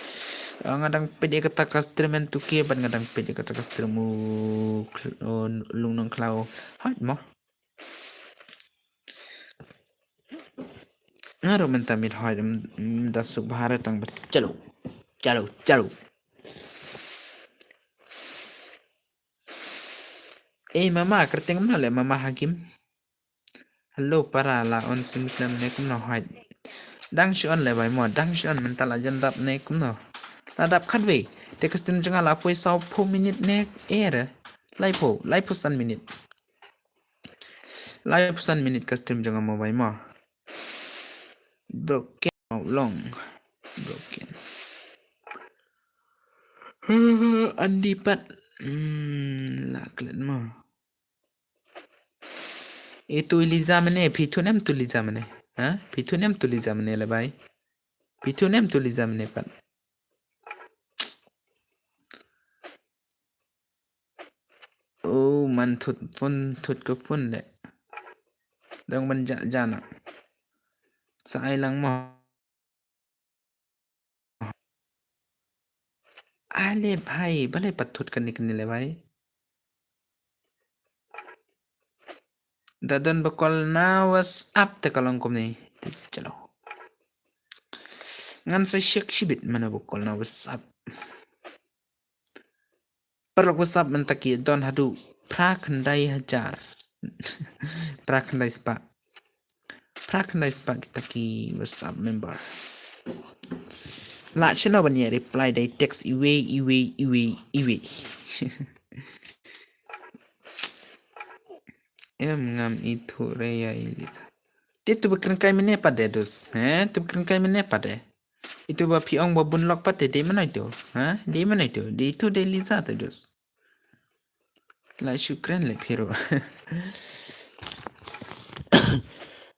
Ah, nga dang pet i kata ka stream en tuke bad nga dang pet i kata ka stream u khl-, u lungnong khlaw. Hot mo. Nga ruh mynta mid hoi da suk bha re tang ba chalo. Chalo, chalo. Eh, mama, kyrteng kumno le mama Hakim? Hello, para la on sim khlem ne kumno hait. Dang shi on le bai mo, dang shi on mynta la jan dap ne kumno. La dap khatwei. Te ka stream jong nga la poi saw phew minit ne er. Laiphew, laiphew san minit. Laiphew san minit ka stream jong nga mo bai mo. Broken long. Broken. Andi pat. Hmm, la klet mo. Itu Eliza mane, phi tu nem tu Eliza mane. Ha? Phi tu nem tu Eliza mane le bai. Phi tu nem tu Eliza mane pat. Oh, man thut phone, thut ka phone le. Dang ban ja jana. Sa ai lang mo. Ale bhai, bale pat thut kane kane le bhai. Da don ba call na WhatsApp te ka long kumne. Te chalo. Ngan sa check shibit mano ba call na WhatsApp. Paralok WhatsApp mynta ki don haduh phra khyndai hajar. Phra khyndai spah. Phra khyndai spah kita ki WhatsApp member. La chano ban ïa reply dei text iwei, iwei, iwei, iwei. Em ngam ithuh re ïa Eliza. Te tu ba kren kai mene pat de dus. He? Tu ba kren kai mene pat de. Itu ba phi ong ba bun lok pat de, de mano itu? Ha? De mano itu? De itu de Eliza te dus. La shu kren le phi ruh.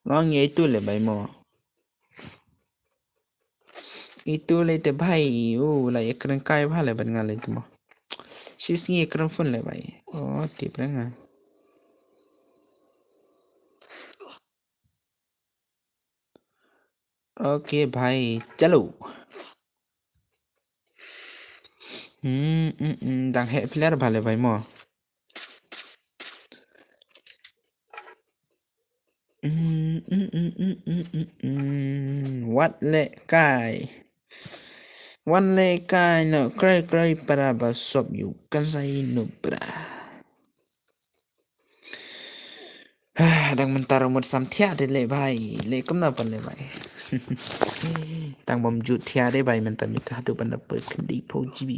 Ngong ïa itu le bai mo. Itu le te bai, u la ïa kren kai bha le ban nga le te mo. Shi sngi ïa kren phone le bai. Oh, tip re nga. Okay bhai, chalo. Hmm, hmm, hmm, dang heh player bha le bhai mo. Hmm, hmm, hmm, hmm, hmm, hmm, hmm. Wat le kai. Wan le kai no krai krai para ba sop yu kan sai no bra. Ah, dang mynta ruh mut sam thiah de le bhai, le kumno pan le bhai. Tang bam ju thiah de bhai mynta mynta haduh ban da poi khyndai phew G B.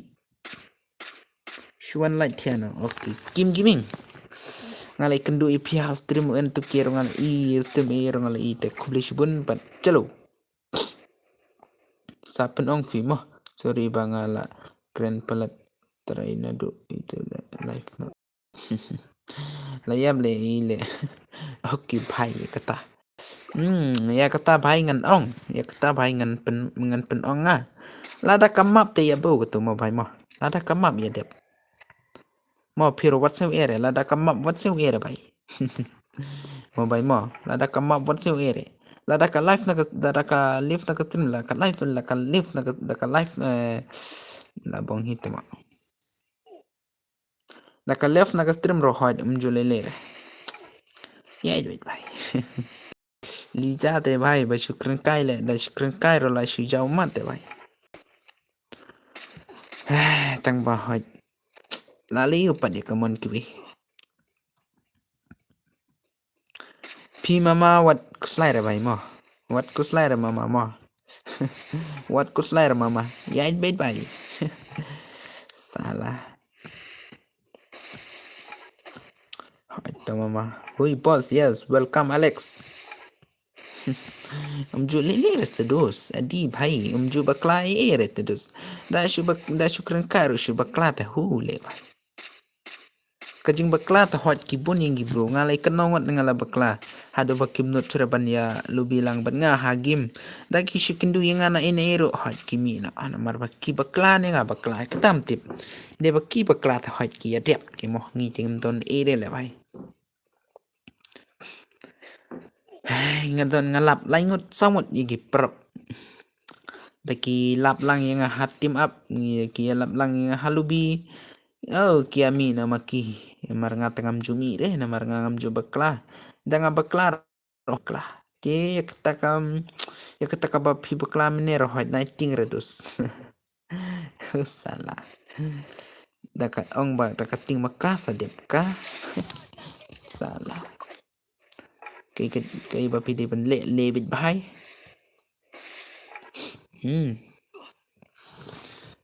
Shu wan like thiah no. Okay, Kim Gaming. Nga la ïakynduh ïa phi ha stream un tu ki ruh nga la i stream ïa ruh nga la i te khublei shibun pat. Chalo. Sa pyn-ong phi mo. Sorry ba nga la kren palat, try naduh itu la live mo. La ïap le i le. Okay bhai, ïa kata. Hmm, ïa kata bhai ngan ong. Ïa kata bhai ngan pyn, ngan pyn-ong nga. Lada ka map te ïa bun katu mo bhai mo. Lada ka map ïa dep. Mo phi ruh wat siew ere, lada ka map wat siew ere bhai. Mo bhai mo, lada ka map wat siew ere. Lada ka live na ka, lada ka live na ka stream, lada ka live, lada ka live na ka, lada ka live, eh, la bong hit mo. Lada ka live na ka stream ruh hoi um ju le le re. Ïa, wait bhai. Lisa te bhai, ba shu kren kai le, da shu kren kai ruh la shu jaw mat te bhai. Tang ba hoi. La le u pat ïa ka mon kiwi. Phi mama wat kuslai re bhai mo. Wat kuslai re mama mo. Wat kuslai re mama. Ïa, bait bhai. Salah. Hai to mama. Hui boss, yes, welcome Alex. Um ju le le re te dus. Adi bhai, um ju bakla e re te dus. Da shu bak, da shu kren kai ruh shu bakla te hu le bhai. Ka jingbakla te hoi ki bun ïa ngi bro. Nga la ïa kynnoh ngut nga la bakla. Haduh ba kim nud shuh ban ïa lobby lang bad nga ha game. Da ki shu kynduh ïa nga na ine ruh hoi ki mih na. Namar ba ki bakla ne nga bakla. Kata ym tip. Dei ba ki bakla te hoi ki ïa dep ki mo ngi te ngim don e re le bhai. Nga don nga lap lai ngut saw ngut ïa ki prop. Da ki lap lang ïa nga ha team up, ïa ki lap lang ïa nga ha lobby. Oh, ki ïa mih na ma ki. Namar nga te ngam ju mih re, namar nga ngam ju bakla. Da nga bakla ruh bakla. Te ïa kata ka, ïa kata ka ba phi bakla mene ruh hoi na ting re dus. Sala. Da ka ong ba da ka ting ma ka sa dep ka. Sala. Kai ka, kai ba phi dei ban leh, leh beit bha. Hmm.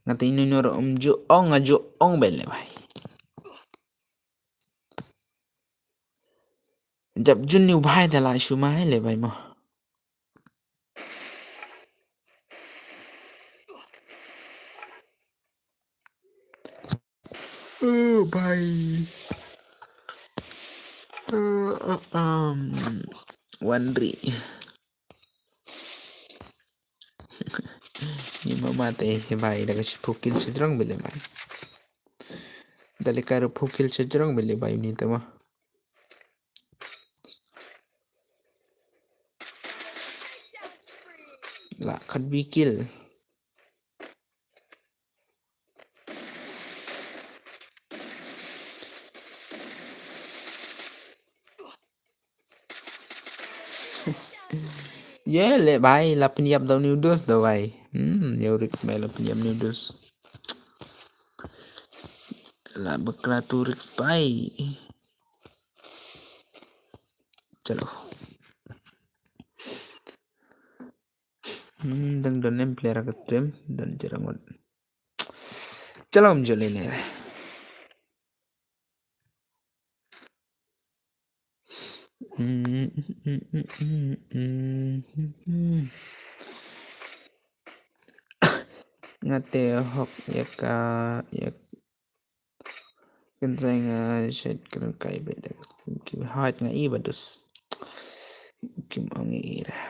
Nga te ino ino ruh um ju ong, nga ju ong beit leh bha. Jap jun ni u bha da la shu mai leh bha mo. Oh, bye. Uh, uh, um, Wandri. Ni mama te he bai da ka shi pukil shi jrong bele bai. Da le ka ru pukil shi jrong bele bai ni te ma. La khat wi kill. Ye le bai, la pynïap da u Nudus da bai. Hmm, ye u Rix bai la pynïap Nudus. La bakla tu Rix bai. Chalo. Hmm, dang don em player ka stream, don jera ngot. Chalo, um jole le. Nga te hok ïa ka, ïa ka. Kan sa nga shet kren kai beit da ka stream ki hait nga i ba dus. Kim ong i ra.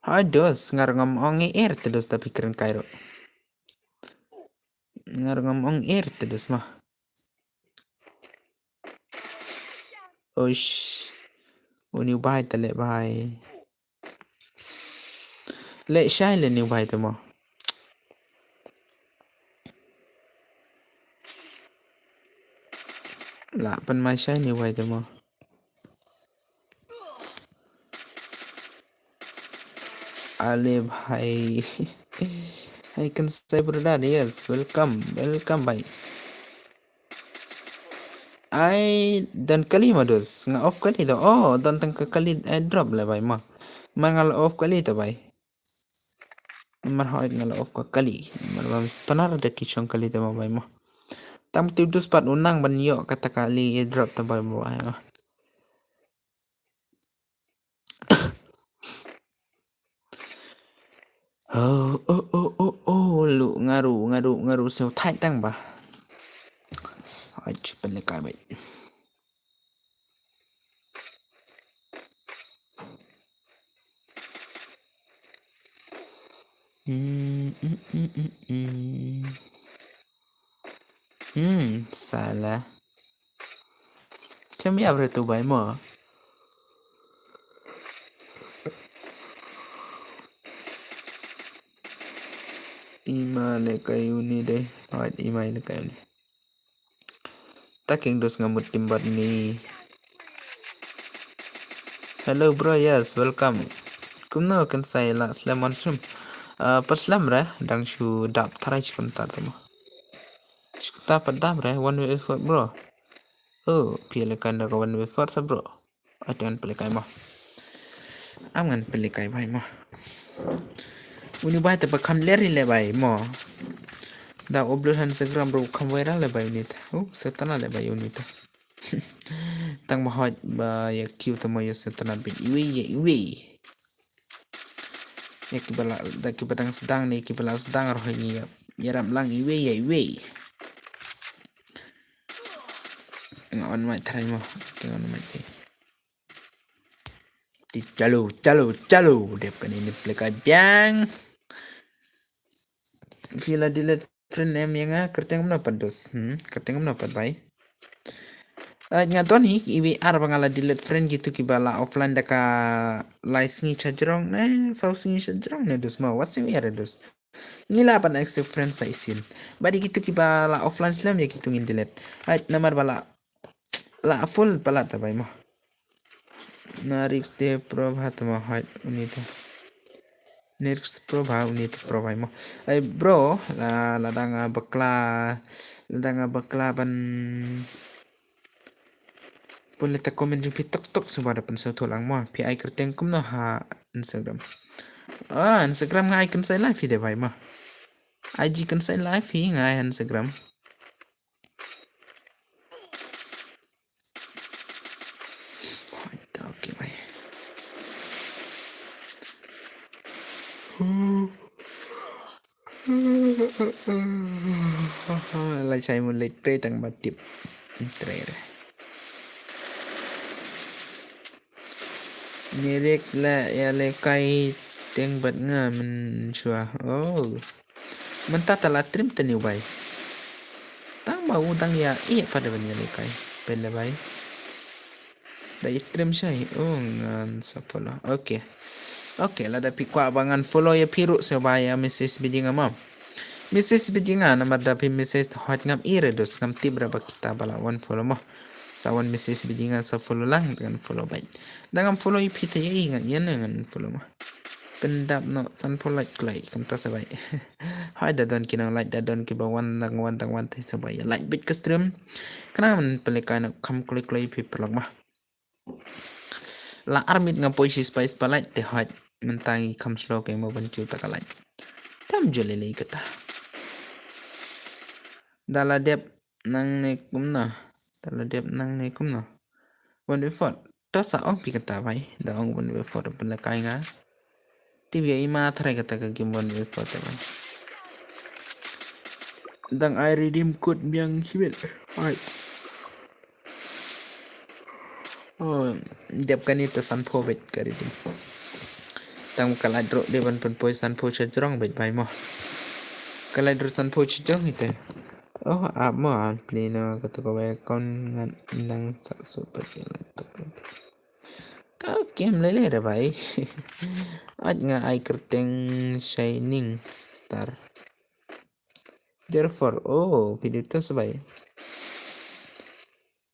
Hai dos, nga ruh ngam ong i er te dos, tapi kren kai ruh. Nga ruh ngam ong er te dos ma. Uish. Uni u bai te le bai. Le shai le ni u bai te mo. La pan mai shai ni u bai te mo. Ale bhai. Hai kan sai brother, yes, welcome, welcome bhai. Ai don kali ma dos, nga off kali da. Oh, don tang ka kali airdrop le bhai ma. Ma nga la off kali ta bhai. Mar hoi nga la off ka kali. Mar bam stonar da ki shong kali ta ma bhai ma. Tam tu dus pat u nang ban ïoh kata kali airdrop ta bhai ma. Oh, oh, oh, oh, oh, lu ngaru, ngaru, ngaru seo thai tang ba. Ai, chu pen le kai bai. Hmm, hmm, hmm, hmm, hmm. Hmm, salah. Chem ya bre tu bai mo. Ima le kai uni deh. Hoi, ima le kai uni. Taking dos ngamut timbat ni. Hello bro, yes, welcome. Kumno kan sai la slem on stream. Uh, pa slem re, dang shu dap tharai chikum ta tamo. Shkta pat dap re, one way effort bro. Oh, phi le kan da ka one way effort sa bro. Ai, te ngan pynlehkai mo. Am ngan pynlehkai bhai mo. Uni bai te ba kham ler le bai mo. Da upload ha Instagram bro kham viral le bai uni ta. Oh, setana le bai uni ta. Tang ba hot ba ya kiu ta mo ya setana bit iwi ya iwi. Ya ki bala da ki badang sedang ni ki bala sedang roh ni ya. Ya ram lang iwi ya iwi. Nga on mic try mo. Nga on mic. Ti chalo, chalo, chalo. Dep kane ni play ka biang. Phi la delete friend em ya nga, kyrteng mno pat dos. Hmm, kyrteng mno pat bai. Nga don hi iwi ar ba nga la delete friend gitu ki ba la offline da ka lai sngi cha jrong ne, saw sngi cha jrong ne dos ma. What's your dos? Ngi la ban accept friend sa isin. Ba di kitu ki ba la offline slem ya kitu ngin delete. Hai namar ba la la full ba la ta bai mo. Na risk te pro ba ta mo hai uni ta. Next pro ba, uni te pro ba mo. Ai bro, la, la dang, ah, bakla, la dang, ah, bakla ban pule ta comment jong phi tok tok suba da pynsaw tholang mo. Phi ai kyrteng kumno ha Instagram? Ah, Instagram nga ai kynsai live hi de bai mo. I G kynsai live hi nga ai Instagram. Okay, bye. Lai sai mun lai tre tang ba tip. Tre re. Ni Rex la ya le kai teng bat nga men shwa. Oh. Mynta ta la trim te ni u bai. Tang ba u dang ya i pa de ban ya le kai. Pen le bai. Da i trim shai. Oh, ngan sa follow. Okay. Okay, lada phi kwah ba ngan follow ya phi ruh se ba ya message bidi nga ma. Message bidi nga namar da phi message hot ngam i re dos ngam tip ra ba kita ba la wan follow ma. Sa wan message bidi nga sa follow lang ngan follow bai. Da ngam follow i phi te ya i ngan yan ngan follow ma. Pyndap noh san phew like kloi kumta sa bai. Hai da don ki nang like da don ki ba wan dang wan dang wan te sa bai ya like bit ka stream. Khnang ban pynlehkai noh kham kloi kloi phi pyrlok ma. La ar minit nga poi shi spah spah like te hoi mynta ngi kham slow ka ïa mo ban kiew ta ka like. Tam jolly lei kata. Da la dep nangne kumno? Da la dep nangne kumno? One way four. To sa ong phi kata bai. Da ong one way four pynlehkai nga. Tip ïa i ma tharai kata ka game one way four te bai. Dang ai redeem code biang khibit. Ai. Oh, dep kane te san phew beit ka redeem. Tang ka lait ruh dei ban pynpoi san phew sha jrong beit bai mo. Ka lait ruh san phew sha jrong ite. Oh, ap mo, ah, pli no kata ka wei account ngan nang sak super kila. Ka kem lele re bai. Ait nga ai kyrteng Shining Star. Therefore, oh, video to sa bai.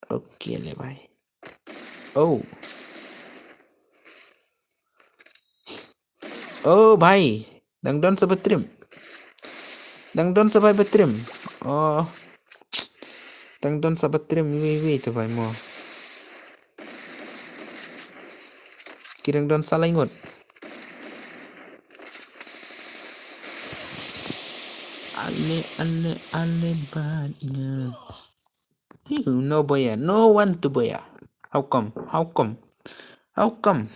Okay le bai. Oh. Oh bai. Dang don sa ba trim. Dang don sa bai ba trim. Oh. Dang don sa ba trim wi wi to bai mo. Ki dang don sa lai ngut. Ale ale ale bat nga. Ew, no boya, no one to boya. How come? How come? How come?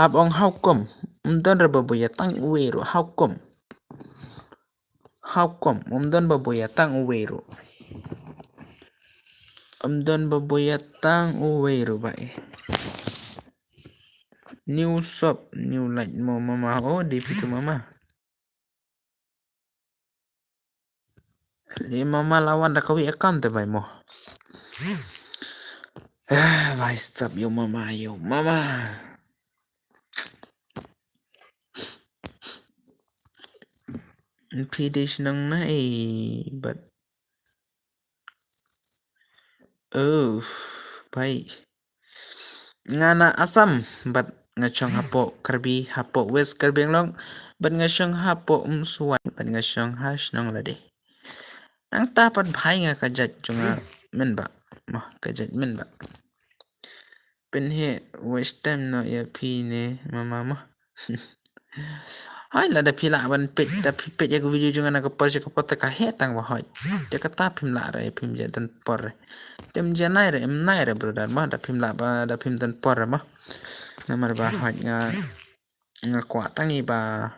Ap ong how come? Ym don re ba boya tang uwei ruh. How come? How come? Ym don ba boya tang uwei ruh. Ym don ba boya tang uwei ruh ba eh. New shop, new light mo mama. Oh, di pitu mama. Ni mama lawan da kawi account te bai mo. Ah, bai stop yo mama, yo mama. Phi dei shnong na eh, but oh, bai. Nga na Assam, but nga shong hapoh Karbi, hapoh West Karbi Anglong, but nga shong hapoh Umswai, but nga shong ha shnong lade. Nangta pat bhai nga ka jait jong nga mynba, mo ka jait mynba. Pynhe waste time no ïa phi ne mama mo. Hai lada phi lah ban peit, da phi peit ïa ka video jong nga na ka por sha ka por te ka heh tang ba hoi. Te kata phim lah re, phim ja don por re. Tem ja nai re, em nai re brother mo, da phim lah ba, da phim don por re mo. Namar ba hoi nga, nga kwah tang i ba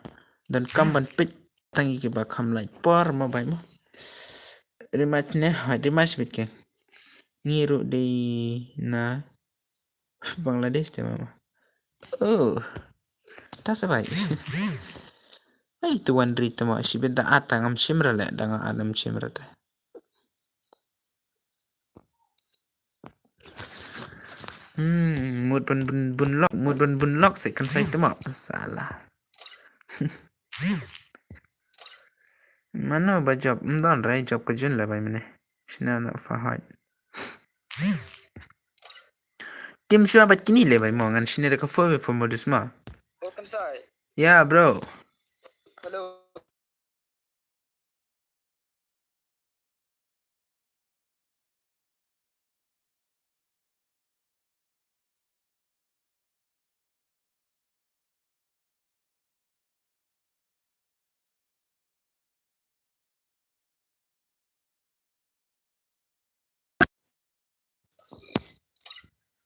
don kam ban peit tang i ki ba kham lait por mo bai mo. Rematch ne, hoi rematch bit ke. Ngi ruh dei na Bangladesh te mama. Oh. Ta sa bai. Ai tu wan ri te mo shi bit da ata ngam shim ra le da nga anam shim ra te. Hmm, mut bun bun bun lok, mut bun bun lok se kan sai te mo. Salah. Mano ba job, ym don re job ka jun le bai mene. Shina na fa hoi. Tim shwa bat kini le bai mo ngan shine da ka four by four modus ma. Welcome side. Yeah, bro.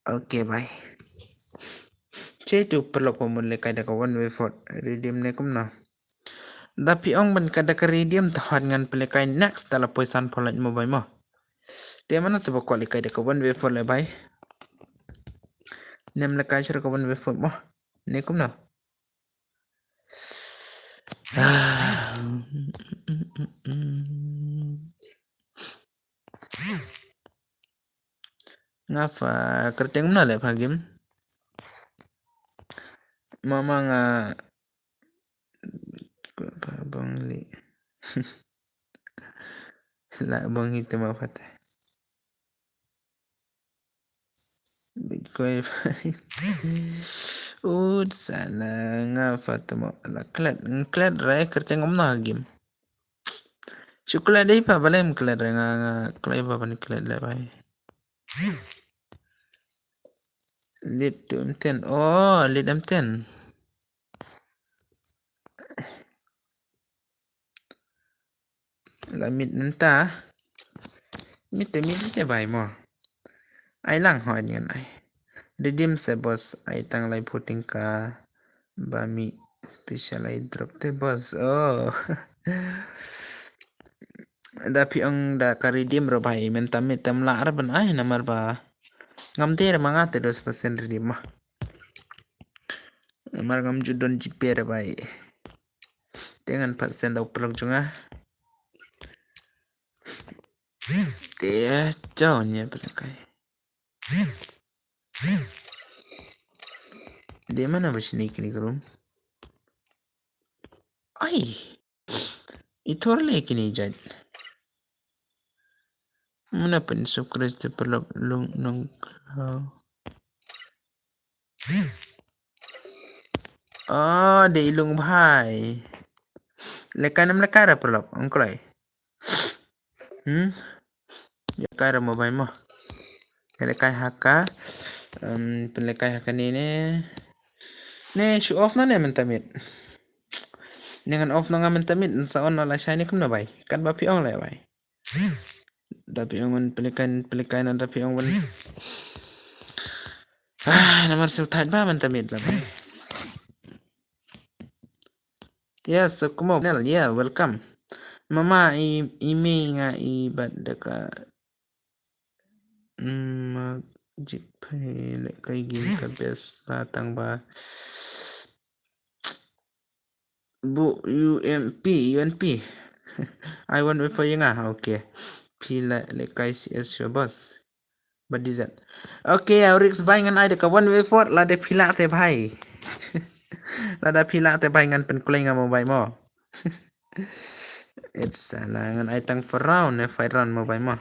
Okay, bye. Chetu paralok, ba mut lehkai da ka one way vote, redeem ne kumno? Da phi ong ban ka da ka redeem, te hot ngan pynlehkai next, da la poi san phew lait mo bhai mo. Te mano te ba kwah lehkai da ka one way vote le bhai? Nym lehkai shuh ka one way vote mo, ne kumno? Nga pha kyrteng kumno leh pha game? Mama nga pha bang li. La bang hi te ma pha te. Bitcoin. Ut sala nga pha te ma la klet. Klet re kyrteng kumno game? Shu klet dei pha, balei ym klet re, nga, nga klet pha ban klet leh bhai. Lead to M ten. Oh, lead M ten. La mid mynta. Mid te mid te bhai mo. Ai lang hoi ngan ai. Redeem se boss, ai tang laiphew tyngka. Ba mih special airdrop te boss. Oh. Da phi ong da ka redeem re bhai, mynta mih te ym lah re ban ai namar ba ngam dei re ma nga te dos percent redeem ma. Namar ngam ju don GPay re bhai. Te ngan pat send da u paralok jong nga. Te chao nia pynlehkai. Dei mano ba shini kini ka room? Ai. I thor le kini jait. Mano pynsubscribe te paralok lung nong. Oh, dei i lung bhai. Lehkai nam lehkai re paralok, ong kloi. Hmm? Lehkai re mo bhai mo. Lehkai ha ka. Um, pynlehkai ha kane ne. Ne show off na ne mynta miet. Ne ngan off na nga mynta miet, sa on na lashai ne kumno bhai? Katba phi ong leh bhai. Da phi ong ban pynlehkai, pynlehkai na da phi ong ban. Ah, namar shu thait ba mynta miet la bhai. Yes, so kumno, Nel, yeah, welcome. Mama, i, i mei nga i bat da ka, mm, magic pay lehkai game ka best la tang ba. Bu U M P, U N P. I want wait for you nga. Okay. Phi la lehkai C S your boss. Ba D Z. Okay, ya Rix bhai ngan ai da ka one way vote lada phi lah te bhai. Lada phi lah te bhai ngan pynkulai nga mo bhai mo. It's, uh, ngan ai tang four round ne five round mo bhai mo.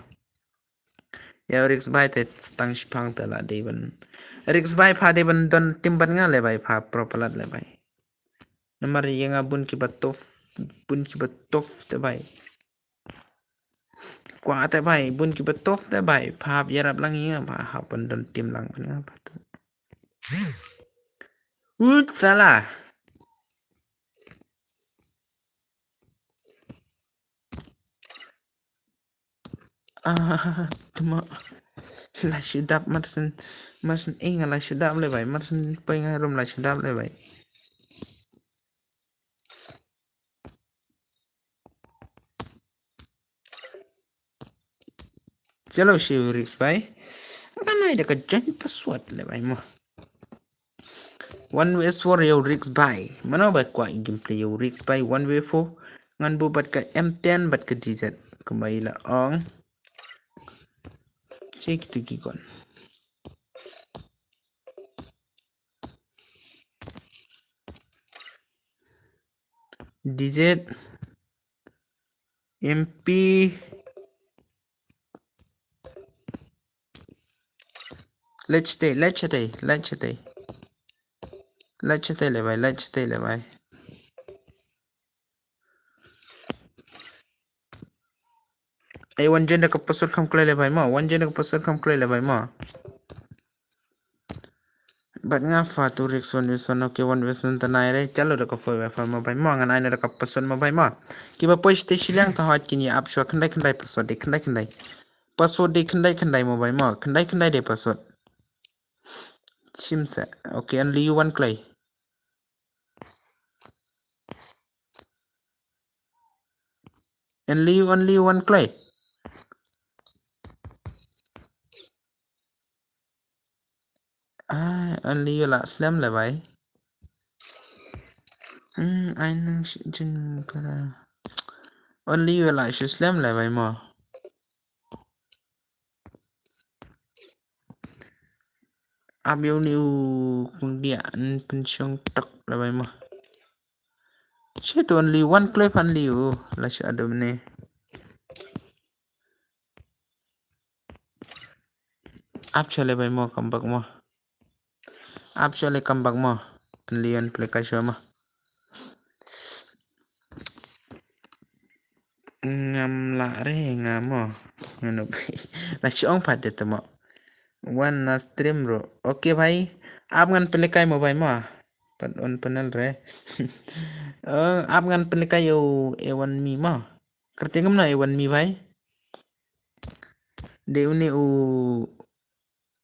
Ya Rix bhai te tang shipang te la dei ban. Rix bhai pha dei ban don team bad nga le bhai, pha pro palat le bhai. Namar ïa nga bun kiba tough, bun kiba tough te bhai. Kwah te bhai, bun kiba tough te bhai, pha hap ïarap lang ïa nga, pha hap ban don team lang bad nga pha tu. Ut sala. Ah, tuma. La shu dap marsen, marsen ing la shu dap le bhai, marsen poi nga room la shu dap le bhai. Chalo shi Rix bhai. Ngan ai da ka join password le bhai mo. One way four yo Rix bhai. Mano ba kwah gameplay yo Rix bhai one way four. Ngan bu bad ka M ten bad ka D Z. Kumba ila ong. Check tu ki kon. D Z M P. Let's stay, let's stay, let's stay. Let's stay le bhai, let's stay le bhai. Ai, wan join da ka password kham kloi le bhai mo. Wan join da ka password kham kloi le bhai mo. Bad nga fa tu Rick Swan Wilson, okay, wan Wilson tanai re. Chalo da ka four by four mo bhai mo. Ngan ai na da ka password mo bhai mo. Kiba poi sha te shiliang ta hot kin ïa ap shuwa khyndai khyndai password de khyndai khyndai. Password de khyndai khyndai mo bhai mo. Khyndai khyndai de password. Chim se. Okay, only you one kloi. Only you, only you one kloi. Ah, only you lah slem le bhai. Hmm, ai nang shi jin kara. Only you lah shi slem le bhai mo. Ap ïa une u kung dia yn pynshong tok le bhai mo. Shit, only one clip only u la sha adum ne. Ap sha le bhai mo, come back mo. Ap sha le, come back mo. Only one play ka sha mo. Ngam lah re nga mo. Ngam lah. La shu ong pat de te mo. Wan na stream ro. Okay bhai. Ap ngan pynlehkai mo bhai mo. Pat on panel re. Oh, ap ngan pynlehkai ïa u A one Mi mo. Kyrteng ngam na A one Mi bhai. De une u.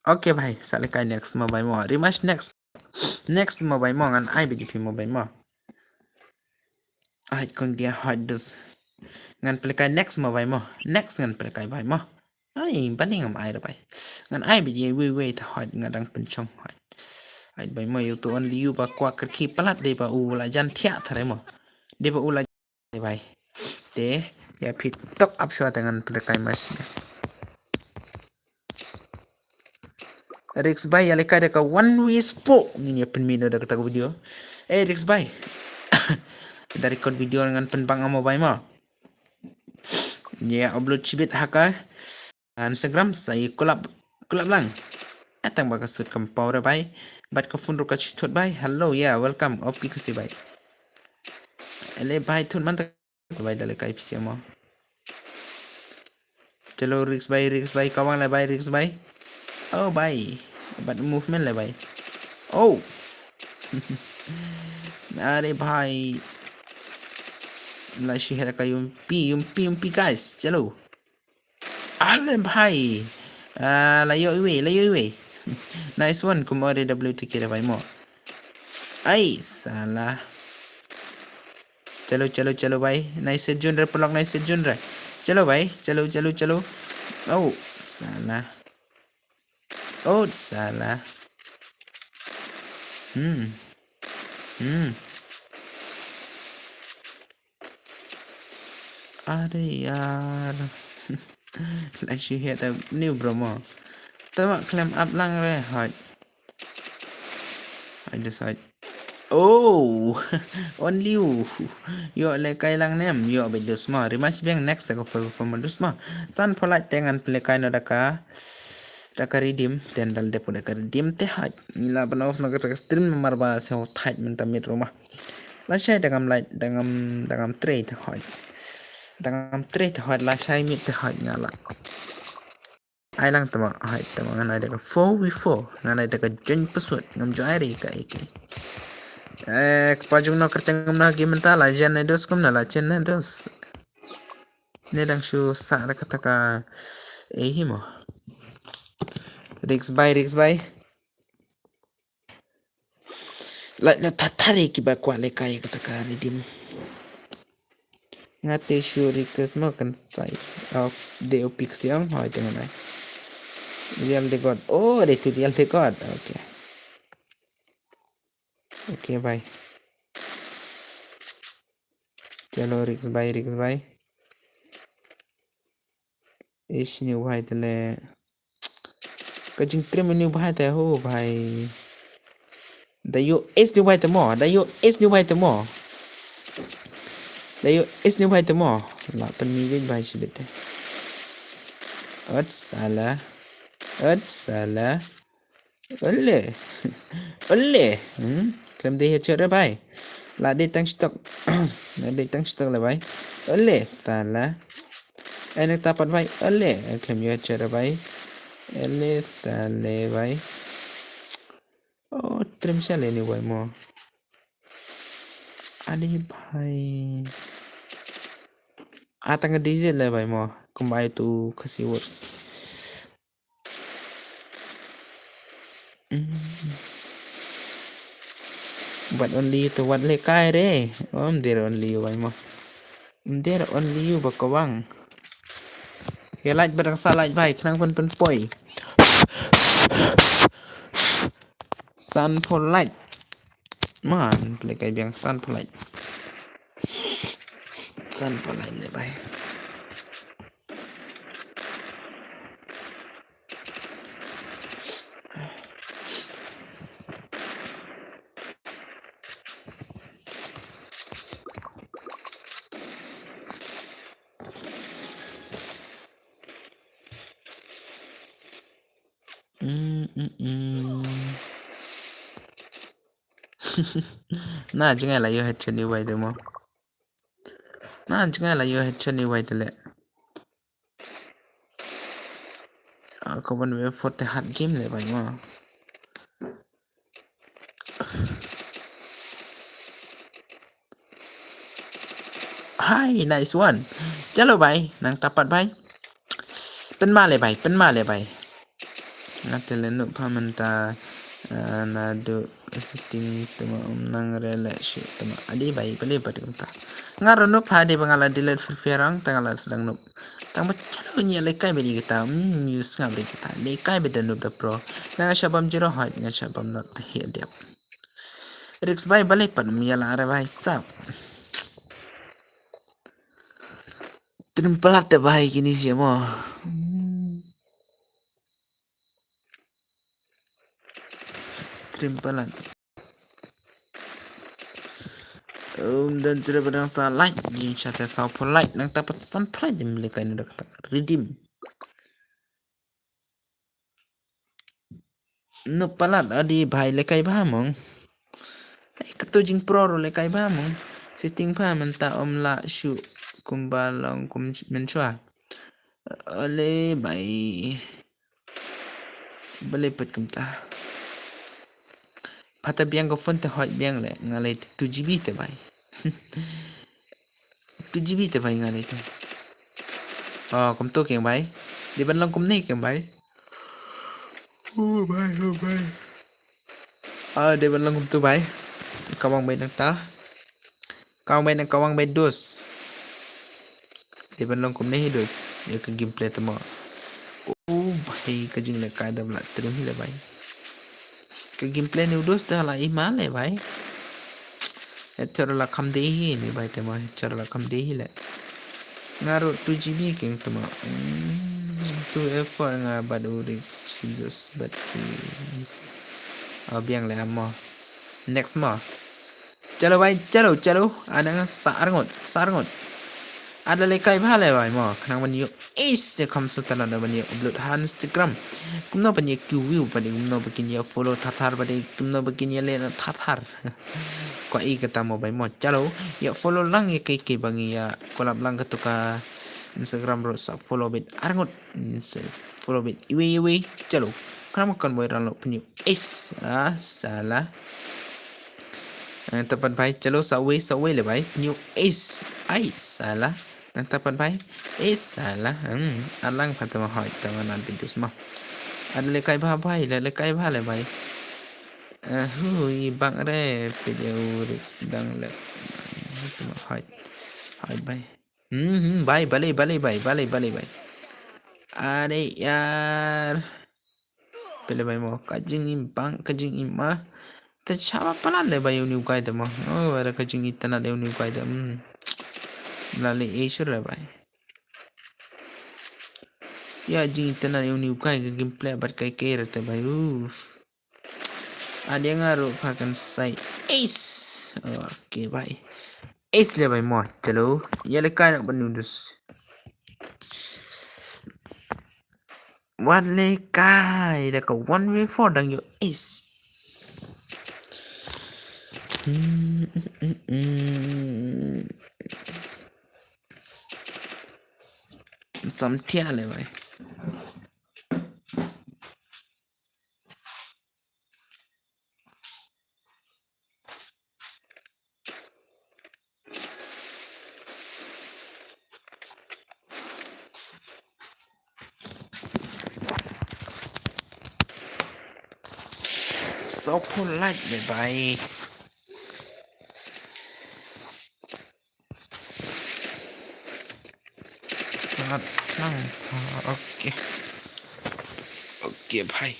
Okay bhai, sa lehkai next mo bhai mo. Rematch next. Next mo bhai mo, ngan ai beit ïa phi mo bhai mo. Ai kong dia hot dos. Ngan pynlehkai next mo bhai mo. Next ngan pynlehkai bhai mo. Ai bani ngam ai re bhai. Ngan ai beit ïa wei wei ta hot nga dang pynshong hot. Ai bhai mo, ïa u tu only you ba kwah kyrki palat de ba u la jan thiah thare mo. De ba u la Te bhai. Te ïa phi tok ap shuwa te ngan pynlehkai match ne. Risk bhai, ïa lehkai da ka one wish po ngin ïa pynmih noh da kata ka video. Eh Risk bhai. Da record video ngan pynbang amo bhai mo. Ïa upload shibit ha ka Instagram sa ïa kulap, kulap lang. Atang ba ka sut kam paw re bhai. Bad ka phone ruh ka shu thut bhai. Hello, yeah, welcome. O P ka si bhai. Ele bhai thut man ta bhai da lehkai pisa mo. Chalo Risk bhai, Risk bhai, kawang le bhai, Risk bhai. Oh bhai. Bad movement le bhai. Oh. Are bhai. La shi hera ka yumpi, yumpi, yumpi guys. Chalo. Ale bhai. Ah, la ïoh iwei, la ïoh iwei. Nice one, kum ore W T K re bhai mo. Ai, sala. Chalo, chalo, chalo bhai. Nice jun re, pelok nice jun re. Chalo bhai, chalo, chalo, chalo. Oh, sala. Oh, sala. Hmm. Hmm. Are yaar. La shu hit a new bro mo. Tama khlem ap lang re hot. I just hot. Oh, only you. Ïoh lehkai lang nem, ïoh beit dus mo. Rematch biang next da ka four by four mo dus mo. San pholait te ngan pynlehkai noh da ka, da ka redeem, te nda la dep da ka redeem te hot. Ngi la ban off noh kata ka stream namar ba shu thait mynta miet ruh mo. Lashai da ngam lait, da ngam, da ngam trei te hot. Da ngam trei te hot, lashai miet te hot nga la. Ai lang tama, hai tama ngan ai da ka four by four, ngan ai da ka join password, ngam ju ai re ka A K. Eh, kpa jong no kyrteng ngam na game mynta la jan ne dos kum na la chen ne dos. Ne dang shu sa da kata ka, eh, hi mo. Risk bhai, Risk bhai. Lait na thathari kiba kwah lehkai kata ka redeem. Nga te shu request mo kan sai. Oh, de O P ksiang hoi te ngan ai. Real de god. Oh, de tu real de god. Okay. Okay, bhai. Chalo, Risk bhai, Risk bhai. Ish, new bhai te le. Ka jingtrei me new bhai te ho bhai. Da ïoh ace new bhai te mo, da ïoh ace new bhai te mo. Da ïoh ace new bhai te mo. La pynmih beit bhai shibit te. Ot sala. Ot sala. Ole. Ole. Hmm. Khlem dei headshot re bhai. La dei tang stok. La dei tang stok le bhai. Ole. Sala. Ai, nangta pat bai. Ale, khlem ïoh headshot re bai. Ale, sale bai. Oh, trim sale ni bai mo. Ale bai. Atang D Z le bai mo. Kumbai tu kasi worse. Mm. But only you to wat le kai re. Om der only you bai mo. Om der only you ba kawang. Ke light ba dang sa light bai, khnang pun pun poi. San for light. Man, play kai biang san for light. San for light le bai. Mm, mm, mm. Na jingai la ïoh headshot ni wai de mo. Na jingai la ïoh headshot ni wai de le. Ah, ko ban we for the hard game le bai mo. Hai, nice one. Chalo bai, nangta pat bai. Pynma le bai, pynma le bai. Nga te le nup pha mynta, ah, naduh setting te ma um nang re le shi te ma adi bai, bale bai te kumta. Nga ruh nup pha de ba nga la delete Free Fire ang, te nga la sdang nup. Tang ba chalo ngi ïa lehkai bad ïa kita, mm, ïa sngap bad ïa kita. Lehkai bad da noob da pro. Nga shah bam zero hoi, nga shah bam not heh dep. Risk bai balei pat ym ïa la re bai sap. Trim palat te bai kine shi mo. Trim palat. Um, dan sira badang sa like, jin shata sa for like, nangta pat san for like dim lehkai na da kata redeem. Noob palat adi bai lehkai bha mong. Ai, kato jingpro ruh lehkai bha mong. Setting bha mynta ym lah shuh kumba long kum mynshuwa. Ale bai. Balei pat kumta. Pata biang ka phone te hoi biang le, nga lei te two G B te bai. Two G B te bai nga lei te. Oh, kumto keng bai. Dei ban long kumne keng bai. Oh bai, oh bai. Ah, dei ban long kumto bai. Kawang bai nangta. Kawang bai nang kawang bai dos. Dei ban long kumne hi dos. Ïa ka gameplay te mo. Oh bai, ka jinglehkai da bla trim hi le bai. Ka gameplay ni u dos da la i ma le bai. Headshot la kham dei hi ni bai te mo, headshot la kham dei hi le. Nga ruh two G B keng te mo. Hmm, two F four nga bad u risk hi dos bad ki. Oh, biang le am mo. Next mo. Chalo bai, chalo, chalo. Anang sa arngut, sa arngut. Ada lehkai bha le bai mo. Khnang ban ïoh ace, kham sngewtynnat ban ïoh upload ha Instagram. Kumno ban ïoh Q view, ban ïoh kumno ban kin ïoh follow thathar, ban ïoh kumno ban kin ïoh leh thathar. Kwah i kata mo bai mo. Chalo, ïa follow lang ïa kei kei ba ngi ïa collab lang kato ka Instagram ruh sa follow bad arngut. Sa follow bad iwei iwei. Chalo. Khnang ba kan boi ran lo pynïoh ace. Ah, salah. Nangta pat bai, chalo sa wei, sa wei le bai. Pynïoh ace. Ai, salah. Nangta pat bai. Eh, salah. Hmm, alang pha te ma hoi, te ma nan pidus ma. Ada lehkai bha bai, le lehkai bha le bai. Eh, hui, bang re, pide u risk dang le. Te ma hoi. Hoi bai. Hmm, hmm, bai, balei, balei, bai, balei, balei, bai. Are, yar. Pele bai mo, ka jingim bang, ka jingim ma. Te shaba palat le bai uni u guy te mo. Oh, ada ka jingim tanat le uni u guy te. Hmm. Lale e shur le bai. Ya jingim tanat le uni u guy ka gameplay bad kai kai re te bai. Uff. Adia nga ruh pha kan sai. Ace. Okay, bai. Ace le bai mo. Chalo. Ïa lehkai na ban nudus. Wat lehkai da ka one v four dang ïoh ace. Hmm, hmm, hmm, hmm. Samthiah le bhai. Sawphew like le bhai. Sangat khnang. Ah, okay. Okay bhai.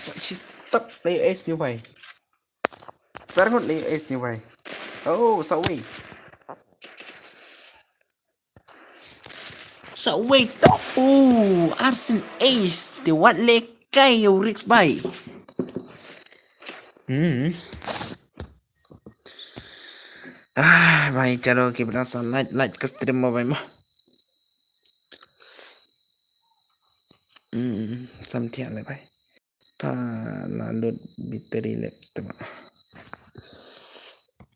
Sa shi tak le es ni bai. Sarngut le es ni bai. Oh, sa wei. Sa wei to. Oh, arsin es te wat le kai yo risk bai. Hmm. Ah, bai chalo ki bna sa light light ka stream mo bai mo. Hmm, samthiah le bai. Pha la lut battery lep te ba.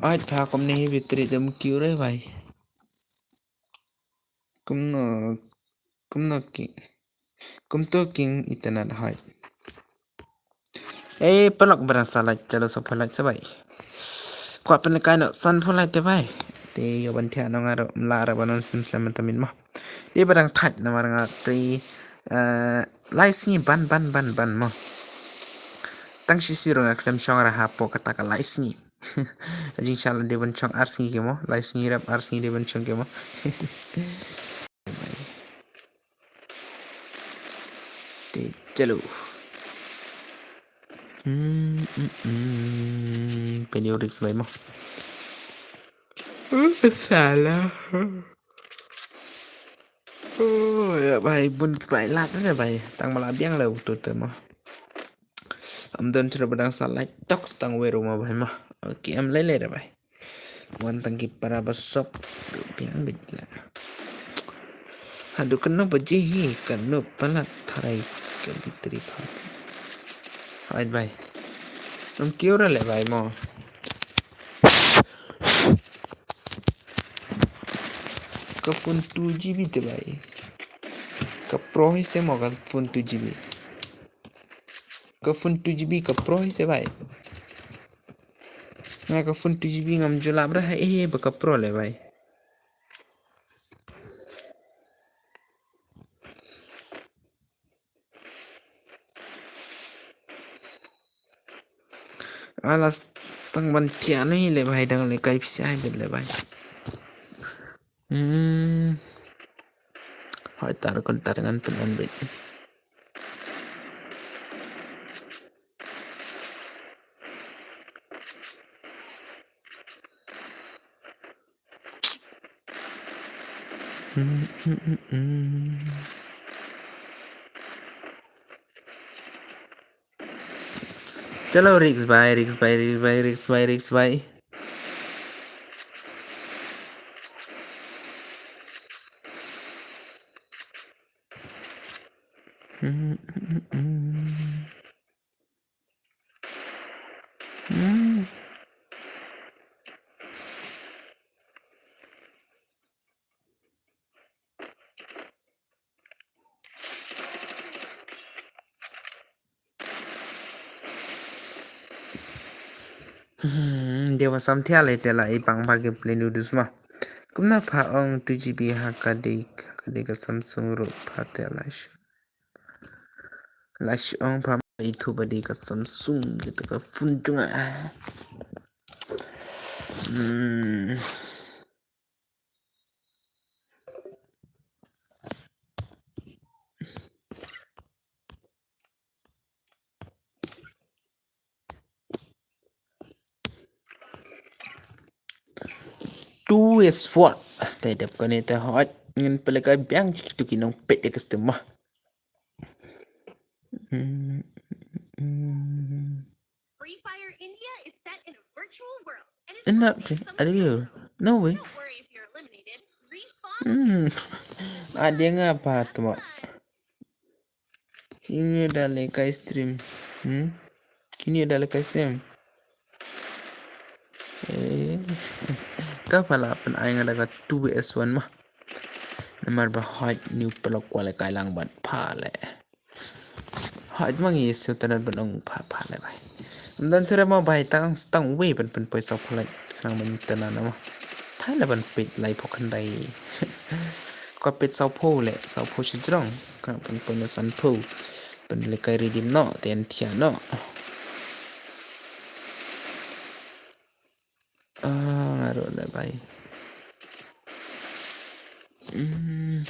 Ai pha kom ne battery dem kiu re bai. Kumno kumno ki kumto king internet hai. Eh, pelok barang salah chalo sa pelok sa bai. Kuat pun kai no san pun lai te bai. Te yo ban thia no ngaro mla ra banon sim slam tamin mo. Te barang thait namar nga te eh lai sngi ban ban ban ban mo. Tang shi siro nga klem shong ra hapo kata ka lai sngi. Ajing shala de ban shong ar sngi ke mo, lai sngi rap ar sngi de ban shong ke mo. Te chalo. Hmm, hmm, hmm. Pynïoh risk bai mo. Uh, salah. Oh, ya bai bun ki bai lad ne bai. Tang mala biang la utu te mo. Am don chero badang sa like toks tang weru ma bai mo. Okay, am lele re bai. Wan tang ki para ba sop. Biang bit la. Hadu kano ba ji hi kano palat tharai ka bitri pha. Hai bai. Am kiu ra le bai mo. Ka phone two G B te bai. Ka pro hi se mo ka phone two G B. Ka phone two G B ka pro hi se bai. Nga ka phone two G B ngam ju lap dah eh ba ka pro le bai. Ala stang ban tian ni le bai dang le kai pisa hai le bai. Hmm. Hai tar kon tar ngan pun an bit. Chalo, risk bai, risk bai, risk bai, risk bai, risk bai. Hmm. Hmm, dia masam tiale tiala ipang bagi play noodles ma. Kumno pha ong two G B ha ka dei, ha ka dei ka Samsung ruh pha te la shu. La shu ong pha, ithuh ba dei ka Samsung, kata ka phone jong nga. Hmm. Two is four. Te dep kane te hot. Ngin pele ka biang tu ki nongpeit de customer. Hmm, hmm, hmm. Free Fire India is set in a virtual world and is Enough, releasing something I do. New. No way. Don't worry if you're eliminated. Respawn Hmm. Ada nga apa tu mak? Kini dah lekai stream. Hmm? Kini dah lekai stream. Eh. Ka pala pen ai nga dah ka two S one mah. Namar ba hot new pelok kuala kai lang bat pale. Hot mang ye su tanah benung pha pale bai. Dan sura ma bai tang stang wei pen pen poi sau pale. Khnang ban tanah nama. Thai la ban pit lai pho khandai. Ko pit sau pho le, sau pho shi jrong. Khnang pen pen san pho. Pen lekai redeem no, ten thia no. Ah, nga ruh le bai. Hmm.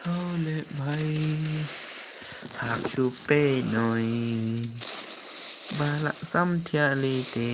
Hole bhai, hap shu peit noi. Ba la sam thiah lei te.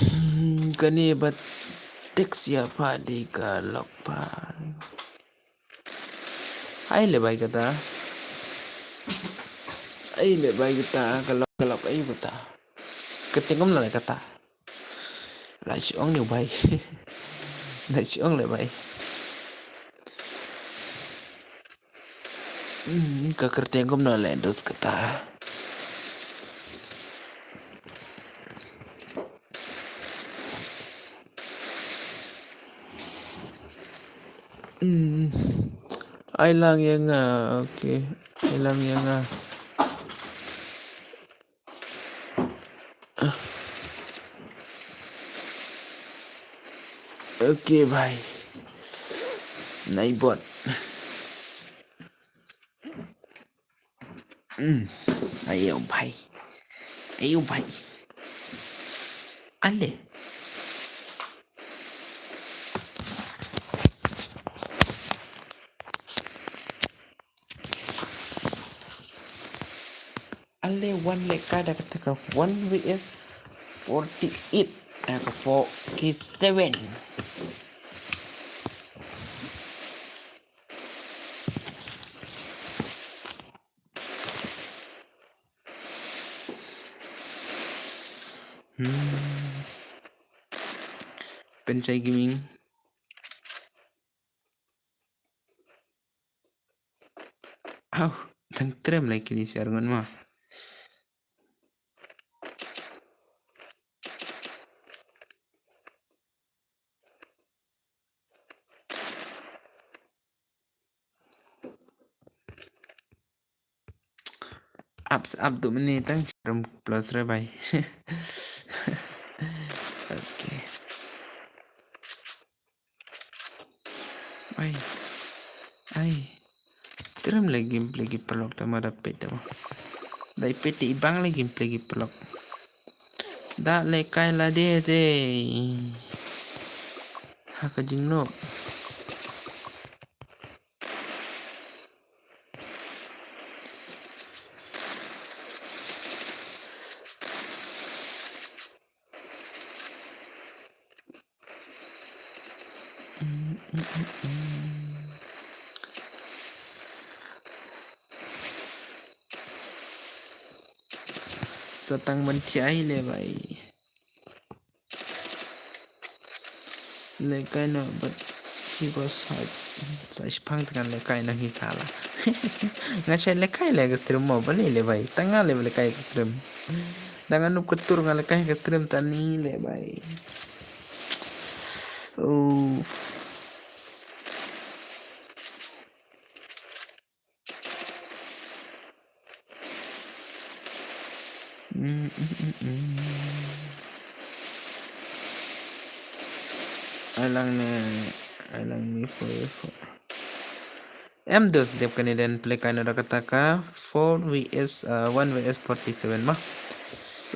Hmm, kane ba text ïa pha dei ka lok pha. Ai le bai kata. Ai le bai kata, ka lok, ka lok, ai kata. Ka tengom la kata. La chi ong ni bai. La chi ong le bai. Hmm, ka kyrteng kumno le endorse kata. Hmm. Ai lang ïa nga, okay. Ai lang ïa nga. Okay bhai. Nai bot. Hmm. Ayo bhai. Ayo bhai. Ale. Ale one leka da kata ka one V S forty-eight, da ka forty-seven. Hmm. Penchai Gaming. Au, Tang trem lai kini siar ngon ma. Ups, up tu mene tang rum plus re bai. Okay. Ai. Ai. Trem lagi play ki paralok tama da pet tama. Dai pet i bang lagi play ki paralok. Da le kai la de de. Ha ka jingnok. Sa tang ban thiah hi le bai. Lekai noh bad hi bos hot. Sa shipang tang lekai noh hi thala. Nga shai lekai le ka stream mo bali le bai. Tang nga le lekai ka stream. Dang nga nup ka tur nga lekai ka stream tani le bai. Oh. Alang ne, alang mi four four. Em dos dep kane den play kaino da kata ka four V S, uh, one V S forty-seven ma.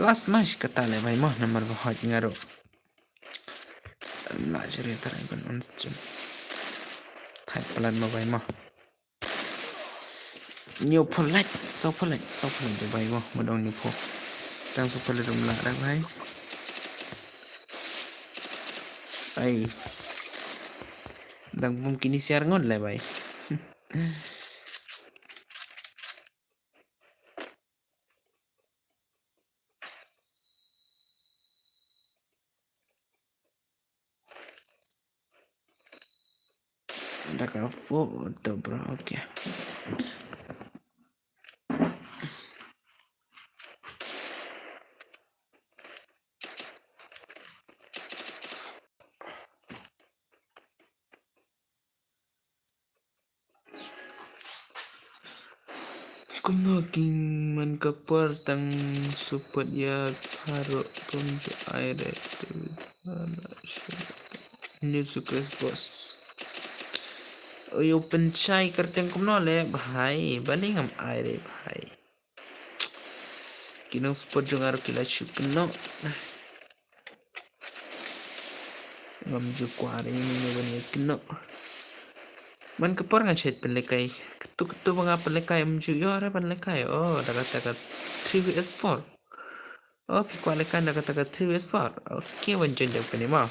Last match kata le bai ma, number ba hot ngaro. La jere tarai ban on stream. Thai palat ma bai ma. Niu pho lait, sau pho lait, sau pho lait de bai mo, mo dong niu pho. Tang sau pho lait dong la da bai. Ai. Dang bum kini siar ngon le bai. Ada ka photo bro, okay. Kumno king man ka por tang support ya pharo pum ju ai re. New Sucres boss. Oyo penchai kerteng kumno le bhai, bali ngam ai re bhai. Ki nong support jong nga ruh ki la shu kynnoh. Ngam ju kwah re ïa ngi ban ïa kynnoh. Man ka por nga shet pynlekai. Katu katu ba nga pynlekai ym ju ïoh re ban lekai. Oh, da kata ka three V S four. Oh, phi kwah lekai da kata ka three V S four. Okay, wan join jong kane ma.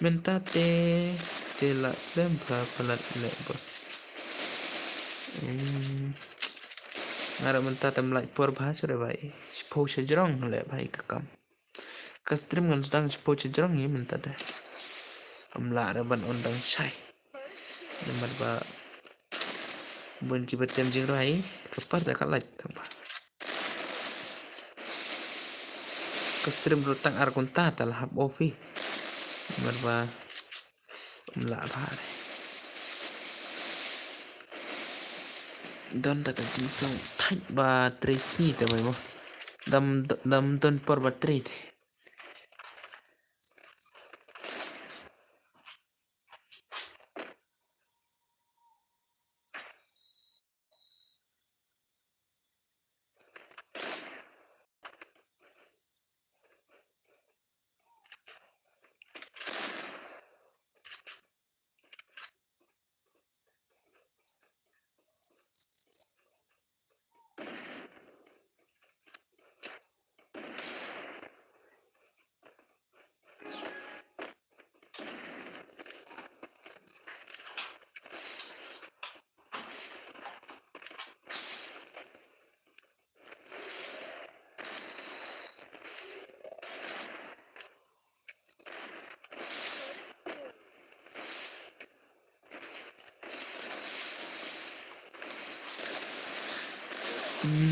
Mynta te te la slem pha palat le boss. Hmm. Nga ruh mynta te mlai por bha sha re bai. Shiphew sha jrong le bai ka kam. Ka stream ngan sdang shiphew sha jrong hi mynta te. Am lah re ban on dang shai. Namar ba bun ki ba tem jingrwai ka par da ka lait tang ba. Ka stream ruh tang ar kynta ta la hap off hi. Namar ba Ym lah bha re. Don da ka jingsngew thait ba trei sngi te bai mo. Dam, dam don por ba trei te.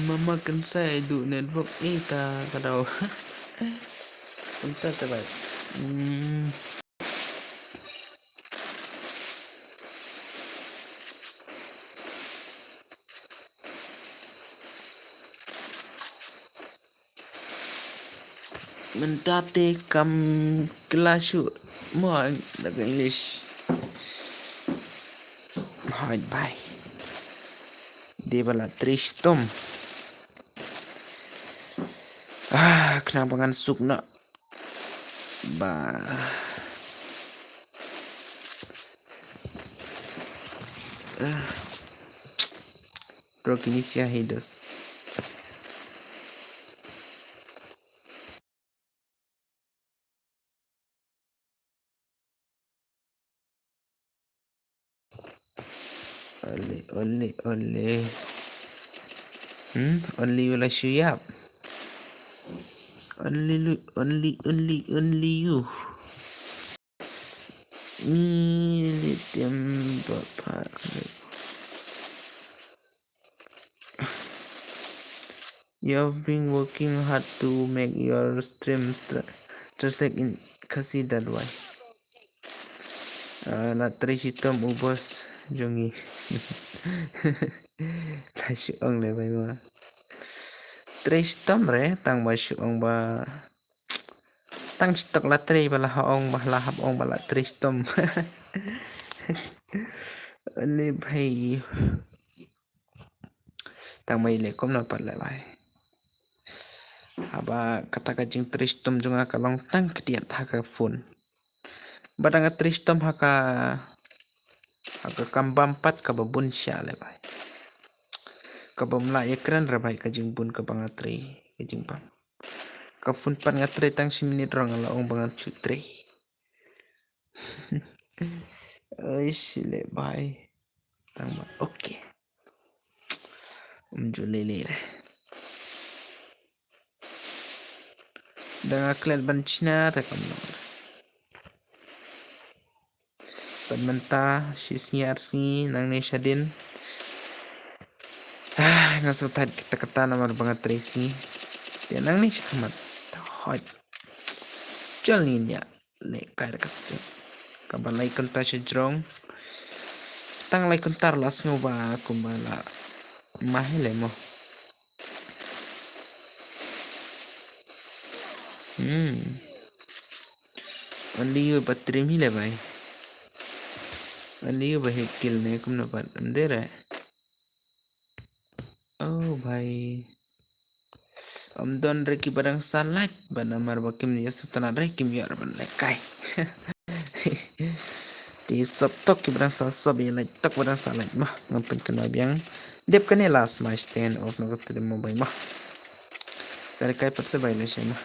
Mama kan sa du network ita kadau. Kumta sa bai. Hmm. Mynta te kam kylla shuh mo da ka English. Hooid bhai. Dei ba la trei shitom. Ah, khnang ba ngan suk noh. Ba. Ah. Prokinesia Hades. Ole, ole, ole. Hmm, only you la shu ïap. Only lu-, only, only, only you. Ni lithium bapak. You have been working hard to make your stream tra-, translate in Khasi, that why. Ah, la trei shitom u boss jong ngi. La shu ong le bai ma. Trei shitom re, tang ba shu ong ba. Tang shitok la trei ba la ha ong ba la hap ong ba la trei shitom. Ani bhai. Tang mai le kumno pat le lai. Haba kata ka jingtrei shitom jong nga ka long tang khyndiat ha ka phone. Ba dang trei shitom ha ka, ha ka kam bam pat kaba bun sha le bai. Kaba ym lah ïakren re bai ka jingbun kaba nga trei ka jingbam. Ka phone pat nga trei tang shi minit ruh nga la ong ba ngan shu trei. Oi, shi le bai. Tang ba, okay. Um ju lei lei re. Da nga klet ban shna te kam long. Pat mynta shi sngi ar sngi nangne shadien. Ah, nga sngewthuh kata kata namar ba nga trei sngi. Te nangne shakhmat. Hooid. Jol ngin ïa leh kai da ka stream. Kaba lai kynta sha jrong. Tang lai kynta la sngew ba kumba la mah hi le mo. Hmm. Only you ba trim hi le bai. Only you ba hit kill ne kumno pat. Ym dei re. Oh bhai. Ym don re kiba dang sa like ba namar ba kim ïa sngewtynnat re kim ïoh re ban like kai. Te sop tok kiba dang sa sop, ïa like tok ba dang sa like ma. Ngam pynkynmaw biang. Dep kane last match ten of na ka stream mo bai ma. Sa re kai pat sa bai la shai ma.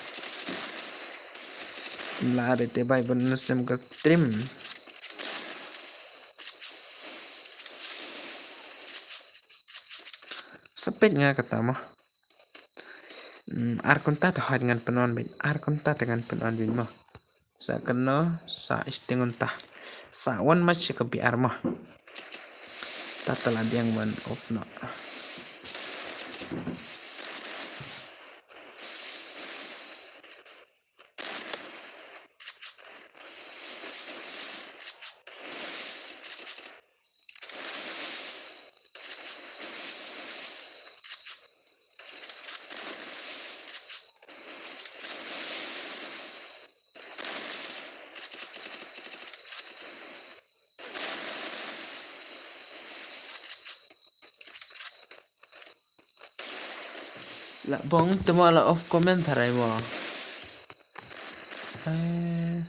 La re te bai ban na stream ka stream. Sa peit nga kata ma. Hmm, ar kynta te hooid ngan pynwan beit, ar kynta te ngan pynwan beit mo. Sa kano, sa shiteng kynta. Sa wan match ka B R mo. Ta ta la biang ban off noh. La bong te mo la off comment tharai mo. Eh.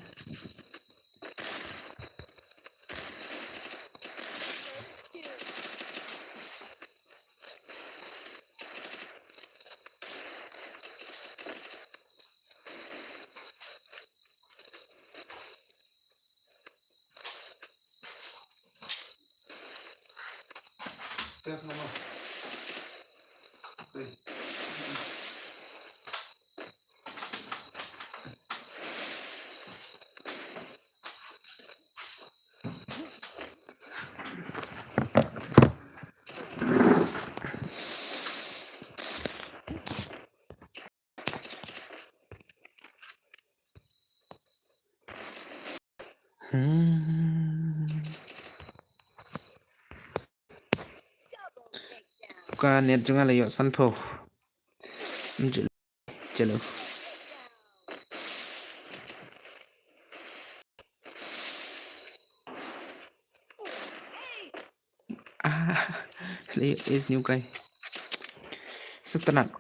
Test number. Hey. Ka net jong nga la ïoh sanphew. Ym ju, chalo. Ah, la ïoh ace new guy. Satanak.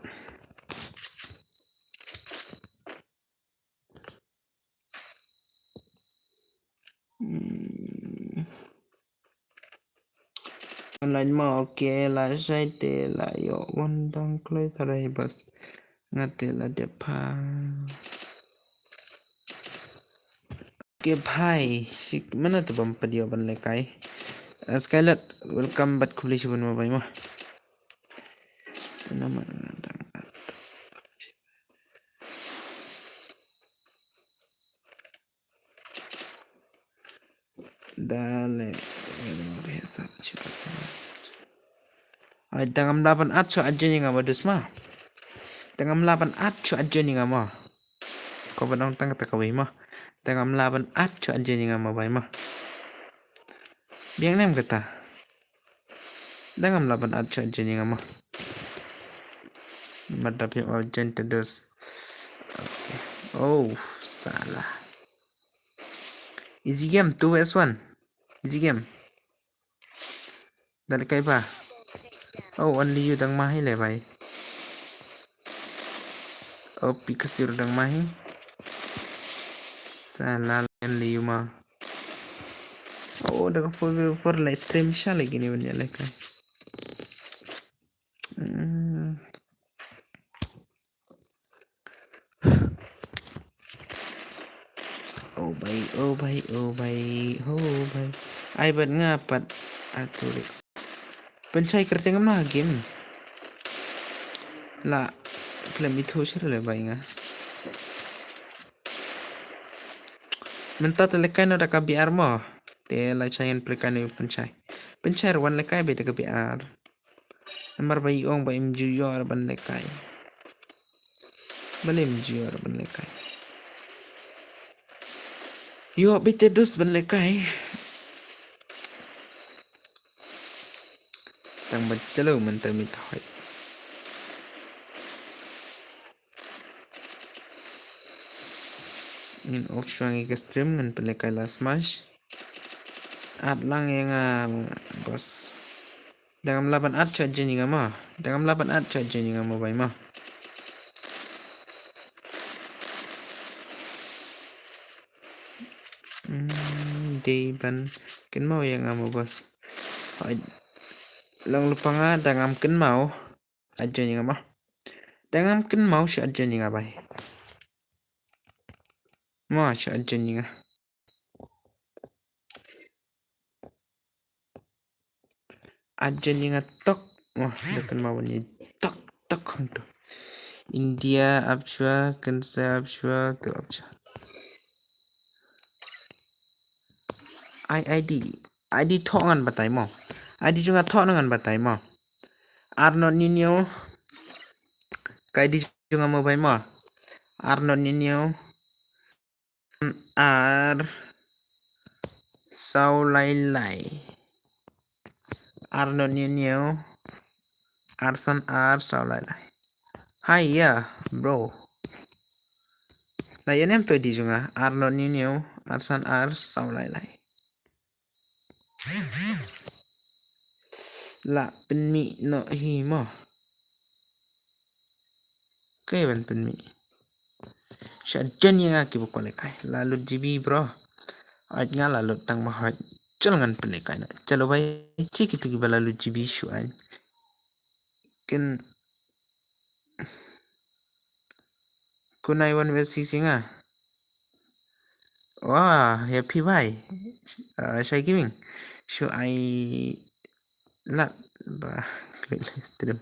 Hmm. Online ma, okay, la shai te la ïoh wan dang kloi tharai bas. Nga te la dep ha. Okay bhai, sik mana te bam pat ïoh ban lekai. Ah, Skylat, welcome bad khublei shibun ma bhai ma. Nama nga dang Dale. Ai, dang ngam lah ban add shuh, add join ïa nga ma dus ma. Dang ngam lah ban add shuh, add join ïa nga ma. Ko ba dang tang kata kawei ma. Dang ngam lah ban add shuh, add join ïa nga ma bhai ma. Biang nem kata. Dang ngam lah ban add shuh, add join ïa nga ma. Madap ïa ma join te dus. Okay. Oh, salah. Easy game, two versus one. Easy game. Dale kai ba. Oh, only you dang ma hi le bhai. Oh, Pikachu dang ma hi. Salah, only you ma. Oh, dang four versus four live stream sha lagi ni ban ïa lekai. Hmm. Oh bhai, oh bhai, oh bhai, oh bhai. Ai bad nga pat Arcturix. Pynshai kyrteng ngam na game. La khlem ithuh shuh le bhai nga. Mynta te lekai noh da ka B R mo. Te la shai ngan pynlekai noh, pynshai. Pynshai ruh wan lekai beit da ka B R. Namar ba i ong ba im ju ïoh ban lekai. Balei im ju ïoh ban lekai? Ïoh beit te dus ban lekai. Tang ba chalo mynta mi ta hoi. Ngin off shuwa ngi ka stream, ngan pynlekai la smash. Add lang ïa nga, boss. Dang ngam lah ban add shuh, join ïa nga ma. Dang ngam lah ban add shuh, join ïa nga ma bhai ma. Hmm, dei ban kynmaw ïa nga ma boss. Hoi. Long lypa nga dang ngam kynmaw. Add join ïa nga ma. Dang ngam kynmaw shu add join ïa nga bhai. Ma shu add join ïa nga. Add join ïa nga tok. Ma da kynmaw ban ïa tok tok hangto. India ap shuwa, Kynsa ap shuwa, to ap shuwa. Ai ID. ID thoh ngan batai mo. ID jong nga thoh ngan batai mo. Arnold Nino. Ka ID jong nga mo bhai mo. Arnold Nino. Ar saw lai lai. Arnold Nino. Arsan ar saw lai lai. Hi, yeah, bro. La ïa nem to ID jong nga, Arnold Nino, Arsan ar saw lai lai. La pynmih noh hi mo. Kaei ban pynmih? Sha jan ïa nga ki ba kwah lekai. La lut GB bro. Ait nga la lut tang ba hot. Chal ngan pynlekai na. Chalo bhai. Chi kitu ki ba la lut GB shu ain. Kin Kunai wan wes sisi nga. Wah, happy bhai. Uh, Shai Gaming. Shu ai lat ba klik live stream.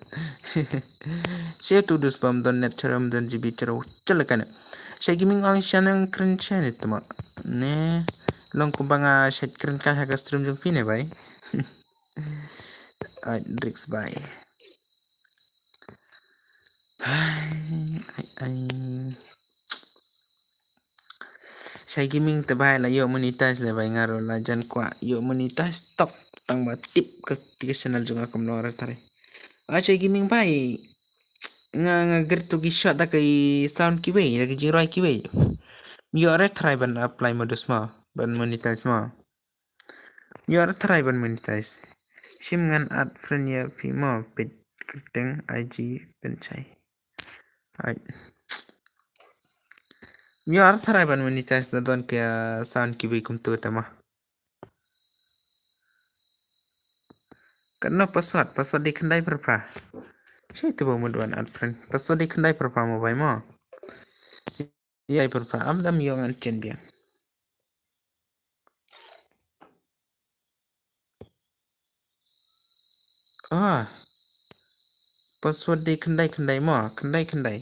Shu tu dus bam don net chara bam don GB chara chara kana. Shai Gaming ang shanang kren chane tama. Ne long kumba nga shet kren ka ha ka stream jong phi ne bhai. Ai, Drix bhai. Ai, ai, ai. Shai Gaming te bhai la ïoh monetize le bhai nga ruh la jan kwah ïoh monetize tok tang ba tip ka ti ka channel jong nga kam long re tare. Acha Gaming bai. Nga, nga gyrto ki shot da ki sound kiwei, da ki jingrwai kiwei. Ïoh re try ban apply modus mo, ban monetize mo. Ïoh re try ban monetize. Shim ngan add friend ïa phi mo, peit kyrteng I G pynshai. Ai. Ïoh re try ban monetize na don ki sound kiwei kumto te mo. Katno password, password dei khyndai phra phra. Shi tu ba mut ban add friend. Password dei khyndai phra phra mo bai mo. Ïa phra phra am dam ïoh ngan chen biang. Ah. Password dei khyndai khyndai mo, khyndai khyndai.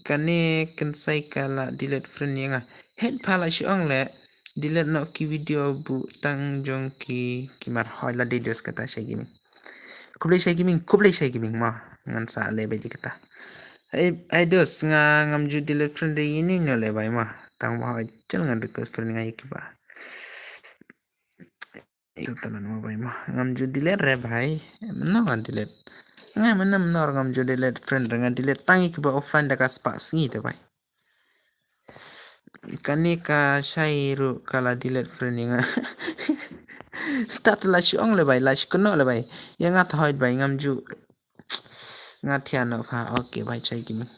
Kane kynsai ka la delete friend ïa nga. Het pha la shu ong le delete noh ki video buh tang jong ki, ki mar hoi la dei dos kata Shai Gaming. Khublei Shai Gaming, khublei Shai Gaming mo. Ngan sa leh beit kata. Ai, ai dos nga ngam ju delete friend ïa ine no le bai mo. Tang ba hoi chal ngan request friend nga ïa ki ba. Itu teman mo bai mo. Ngam ju delete re bai. Mano ngan delete. Nga mana mano ngam ju delete friend re nga delete tang ïa ki ba offline da ka spah sngi te bai. Kane ka Shai ruh ka la delete friend ïa nga. Tat la shu ong le bai, la shu kynnoh le bai. Ïa nga thaid bai ngam ju. Nga thiah noh pha. Okay bai Shai Gaming.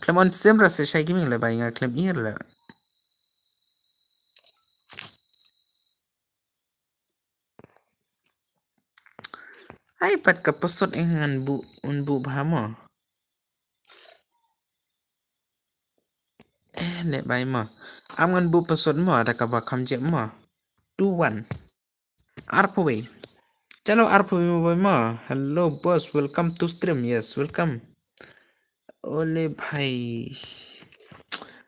Khlem on stream ra se Shai Gaming le bai nga khlem ir le. Ai pat ka password ïa ngan buh, un buh bha mo. Eh, ne bai mo. Am ngan buh password mo, da kaba kham jep mo. Two one. Arpawei. Chalo arpawei mo bai mo. Hello boss, welcome to stream. Yes, welcome. Ole bhai.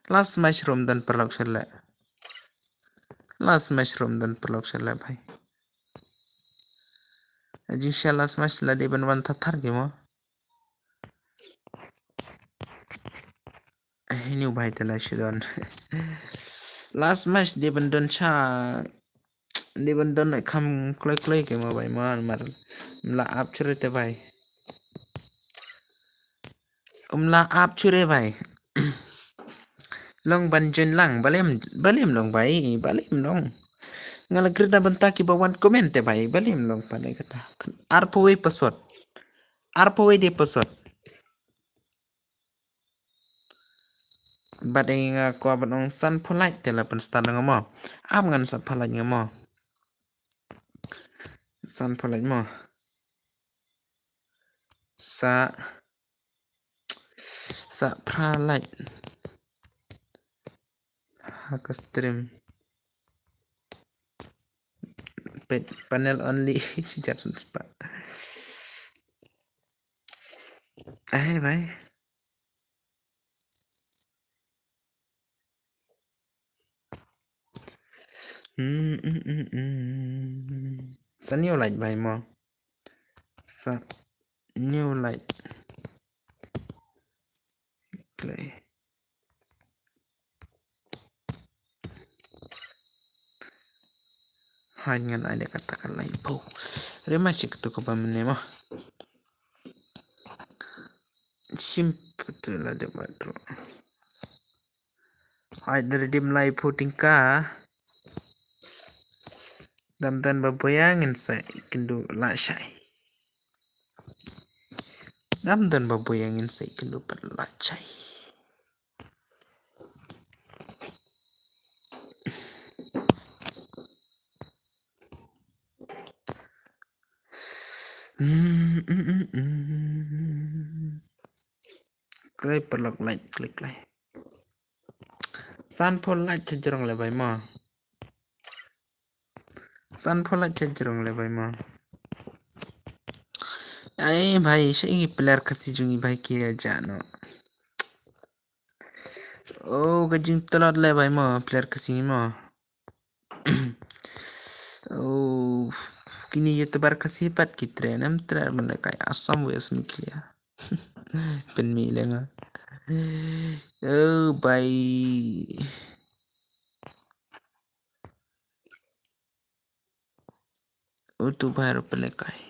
Last match rum don paralok shala. Last match rum don paralok shala bhai. Ajin sha last match la dei ban wan thathar ki mo. Eh, ini u bai te la shi don. Last match dei ban don sha, dei ban don kham kloi kloi ki mo bai mo, mar la ap chure te bai. Um la ap chure bai. Long ban join lang, balem, balem long bai, balem long. Nga la grid na bynta ki ba wan comment te bai, balem long pane kata. Arpawei password. Arpawei dei password. Bad ïa nga kwah ban ong sanphew like te la pynstad nga mo. Am ngan sanphew like nga mo. Sanphew like mo. Sa Sa phra like ha ka stream. Pet panel only. Sijar spah. Eh, bhai. Hmm, hmm, hmm, hmm. Sa new light bhai mo. Sa new light. Play. Hai ngan ai de kata ka light po. Rema sik tu ko ba mene mo. Sim tu la de batro. Hai, da redim lai phuting ka. Dam don ba boya ngin sa kindu la shai. Dam don ba boya ngin sa kindu pat la shai. Klei paralok like, klik klei. Sanphew like cha jrong le bai mo. Sanphew like cha jrong le bai mo. Ai bai, shi player Khasi jong i bai ki ja no. Oh, ka jingtlot le bai mo, player Khasi mo. Oh, kini YouTuber Khasi pat ki trei, nam trei ban le kai Assam West Meghalaya. Pynmih le nga. Oh, bai. utu ba ruh pynlehkai.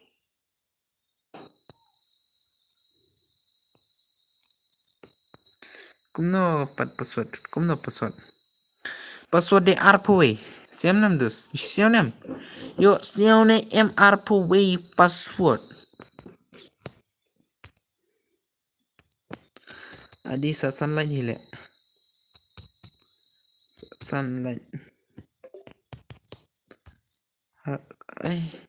Kumno pat password, kumno password. Password de arphew wei. Siam nem dus, siam nem. Yo, siam ne em arphew wei password. Adi sa sunlight hi le. Sunlight. Ha, eh.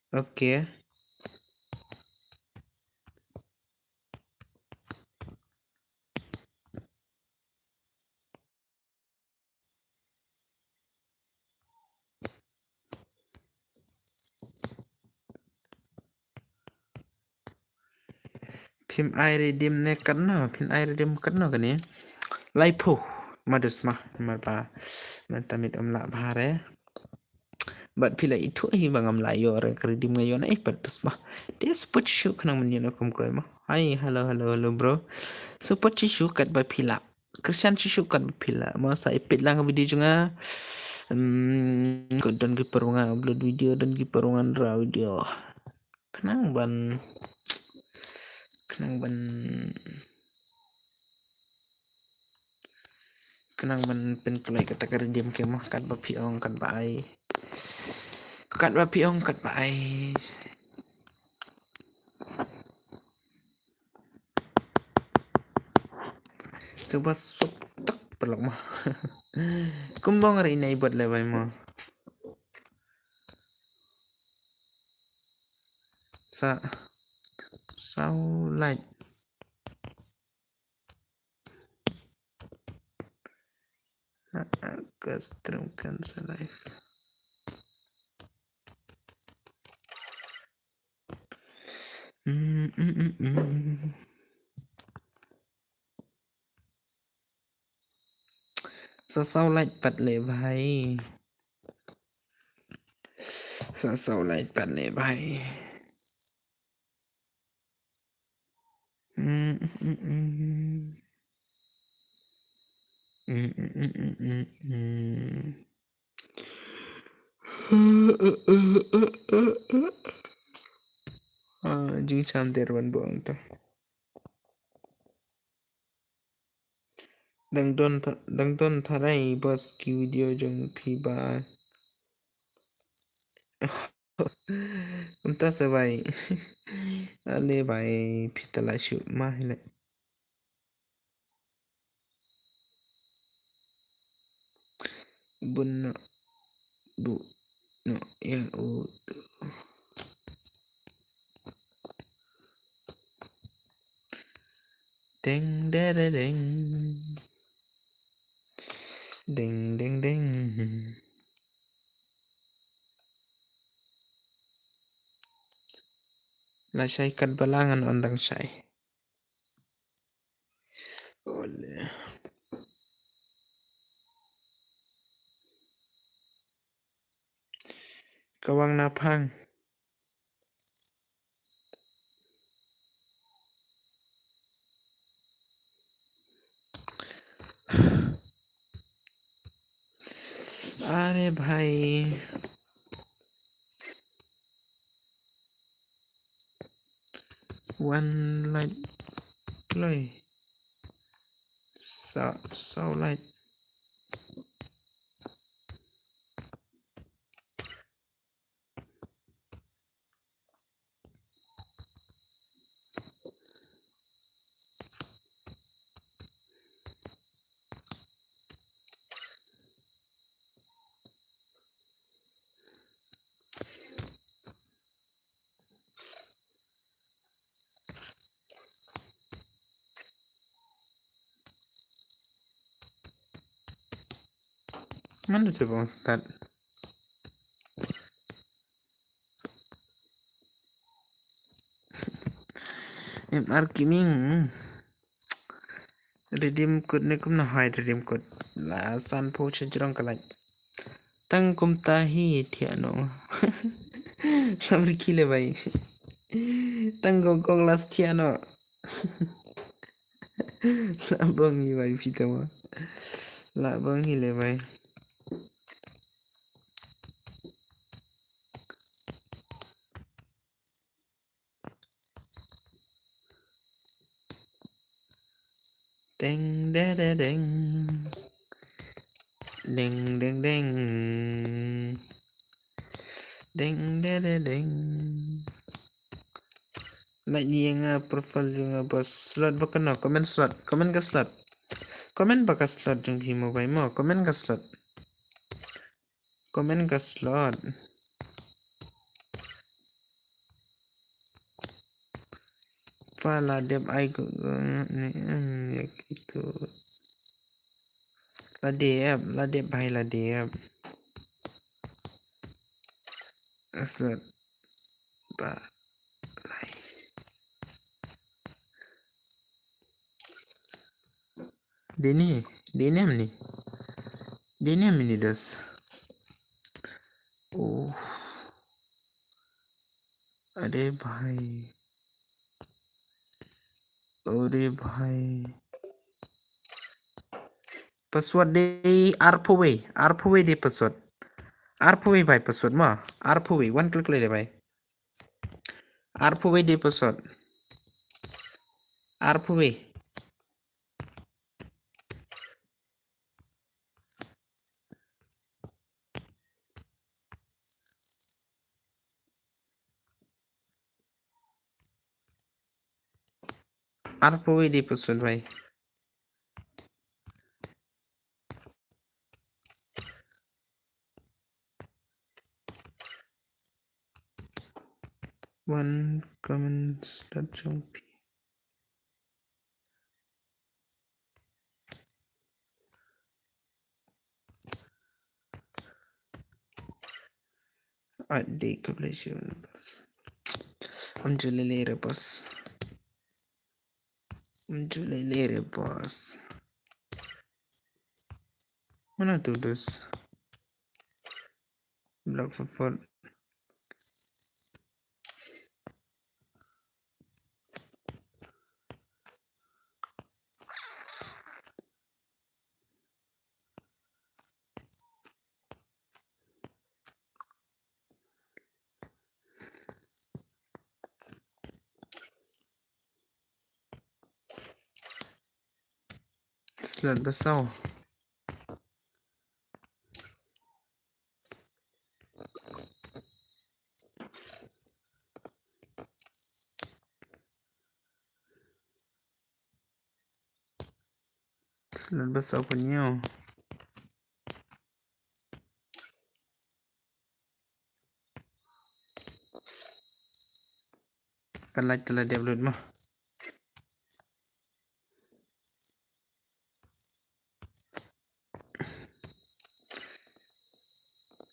Okay. Phim ai redeem ne katno, phim ai redeem katno kane. Laiphew. Madus ma, mar ba. Mynta mit um lah bha re. Bad phi la ithuh hi ba ngam lah ïoh re, ka redeem nga ïoh na i pat bus ma. Te support shu khnang mynta ïoh na kum kroi ma. Hai, hello, hello, hello bro. Support shu kat ba phi la. Krishan shu kat ba phi la. Ma sa ipit lang video jong nga. Hmm, ko don ki parunga upload video, don ki parunga ra video. Khnang ban, khnang ban, khnang ban pynkloi kata ka redeem ke ma, kat ba phi ong, kat ba ai. Kat ba phi ong, kat ba ai. Suba suk tak pelok ma. Kumbang ri nai buat le bai ma. Sa, saw light. Custom cancel live. Mm, mm, mm, mm. Sa saw light pat le bhai. Sa saw light pat le bhai. Mm, mm, mm, mm. Mm, mm, mm, mm, mm, mm. Ah, jingsham der wan bong to. Dang don tha-, dang don tharai bos ki video jong phi ba. Kumta sa bai. Ale bai phi ta la shu ma hi le. Bun no bu no yang u tu. Ding dere ding. Ding ding ding. La shai kat ba la ngan on dang shai. Ole. Kawang na phang. Are bhai. One light play. Sa, saw light. Mano te vamos a estar. M R Gaming. Redeem code ne kumno hide redeem code. La san phew sha jrong ka light. Tang kumta hi thiah noh. Lam riki le bai. Tang gong gong la thiah noh. La bong hi bai phi tama. La bong hi le bai. Ding de de ding. Ding ding ding. Ding de de ding. Like ni nga profile jong nga ba slot ba kano comment slot comment ka slot comment ba ka slot jong phi mo bai mo comment ka slot comment ka slot. Pha la dep ai ko ne em ya kitu. La dep la dep bhai la dep. Slot ba lai. Dini, dini amni. Dini amni dos. Oh. अरे भाई, अरे भाई। Password de arphew wei, arphew wei de password. Arphew wei bai password ma, arphew wei, one click le de bai. Arphew wei de password. Arphew wei. Arphew wei de password bai. One comment start jong phi. Adi kableshu. Am julele re boss. Am julele re boss. Mana tu dos. Block for four. Slot ba saw. Slot ba saw pynïaw. Ka light ka la dep lut mo.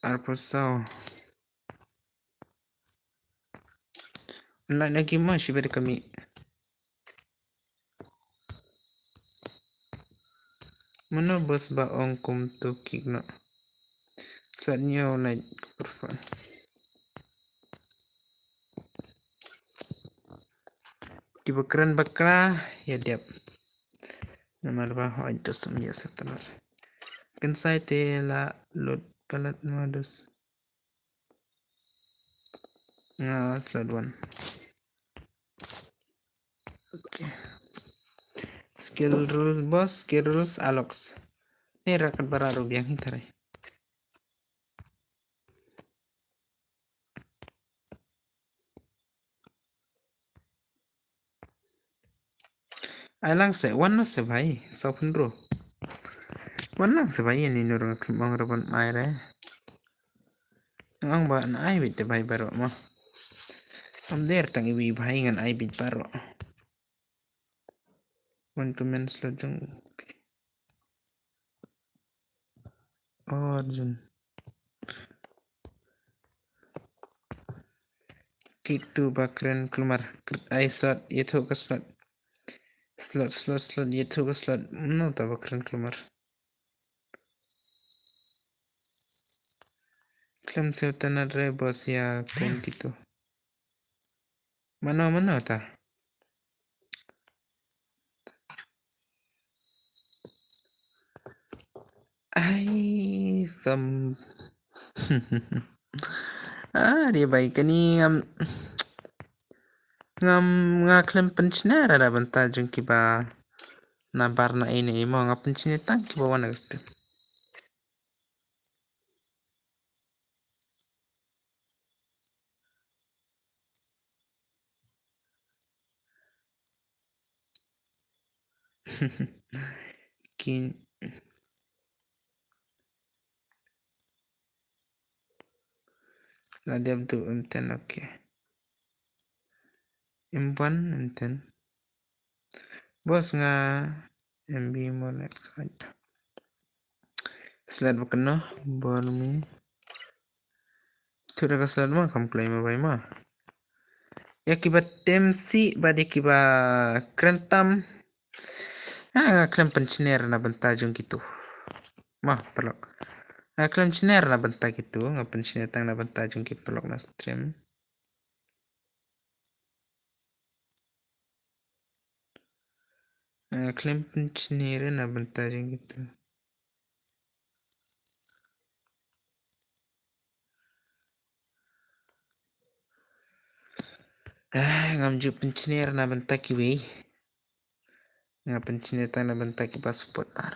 Arphew saw. Online lagi mo shi bad kami. Mano boss ba ong kum tu kick no. Sat nyo like profile. Kiba kren bakla ïa dep. Namar ba hoi dos ym ïa sat talar. Kin sai te la lut kalat ma dos. Nga slot one. Okay. Skill rules boss, skill rules alox. Ni rakat bara ru biang hi tare. Ai lang se, wan no se bhai, saw pynro. Wan lang se bhai, ni nur ngak lim ong rabon mai re. Ang ba na ai bit te bhai baro ma. Am der tang iwi bhai ngan ai bit baro. One comment slot jong. Arjun. Kitu bakren klumar. Ai slot, ïathuh ka slot. Slot, slot, slot, ïathuh ka slot. Mano ta ba kren klamar. Khlem siew tang re boss ïa kum kitu. Mano, mano ta. Ai, sam. Ah, ri bai kani ngam, ngam, nga khlem pynshner na bynta jong kiba na bar na ine imo, nga pynshner tang kiba wan na ka stream. Kin la dep tu enten, okay. Em wan enten. Boss nga M B mo lek sait. Slot ba kano bor mi. Tu da ka slot ma kam kloi ma bai ma. Ïa kiba tem si ba de kiba kren tam. Ah, nga khlem pynshner na bynta jong kitu. Ma, paralok. Nga khlem shner na bynta kitu, nga pynshner tang na bynta jong ki paralok na stream. Nga khlem pynshner na bynta jong kitu. Ah, ngam ju pynshner na bynta kiwei. Nga pynshner tang na bynta kiba supporter.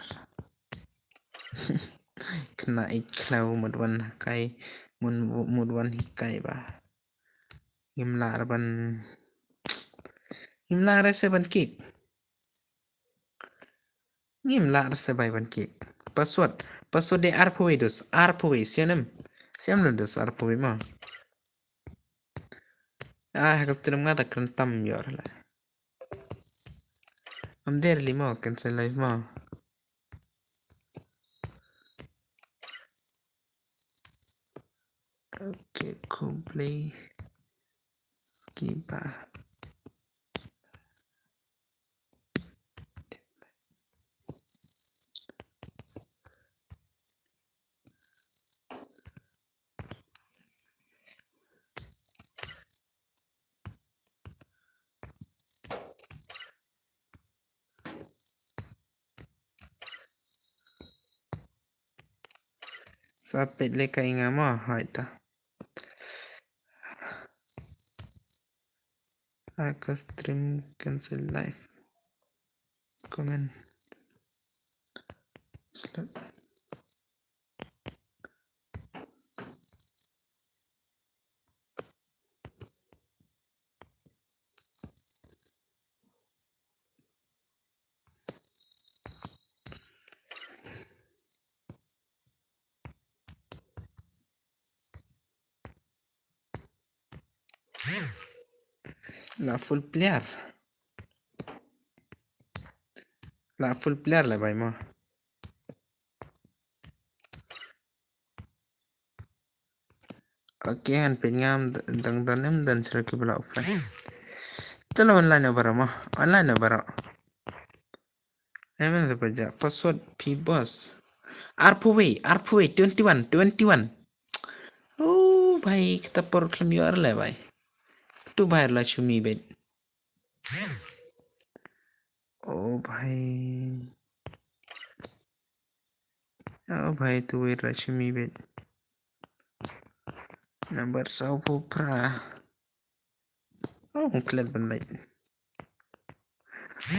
Kena i khlaw mut wan hikai, mut, mut wan hikai ba. Ngim lah ban, ngim lah re se ban kick. Ngim lah re se bai ban kick. Password, password de arphew wei dos, arphew wei sianem. Siam le dos arphew wei ma. Ah, ka stream nga ta kren tam yor la. Am der li mo, cancel live mo. Okay, khublei. Kiba. Sa peit le ka i nga ma hai ta. Aka stream cancel live. Comment. Slot. La full player. La full player la bai mo. Okay, han peit ngam dang dang em dan sila ki bela offline. Telo online o baro mo. Online o baro. Em da baja password P boss. Arphew wei, arphew wei, twenty one, twenty one. Oh bai, kita por klem yo arle bai. Tu bai la chumi bet. Oh bai. Oh bai, tu wei la chumi bet. Number saw phu pra. Oh, klet ban lait.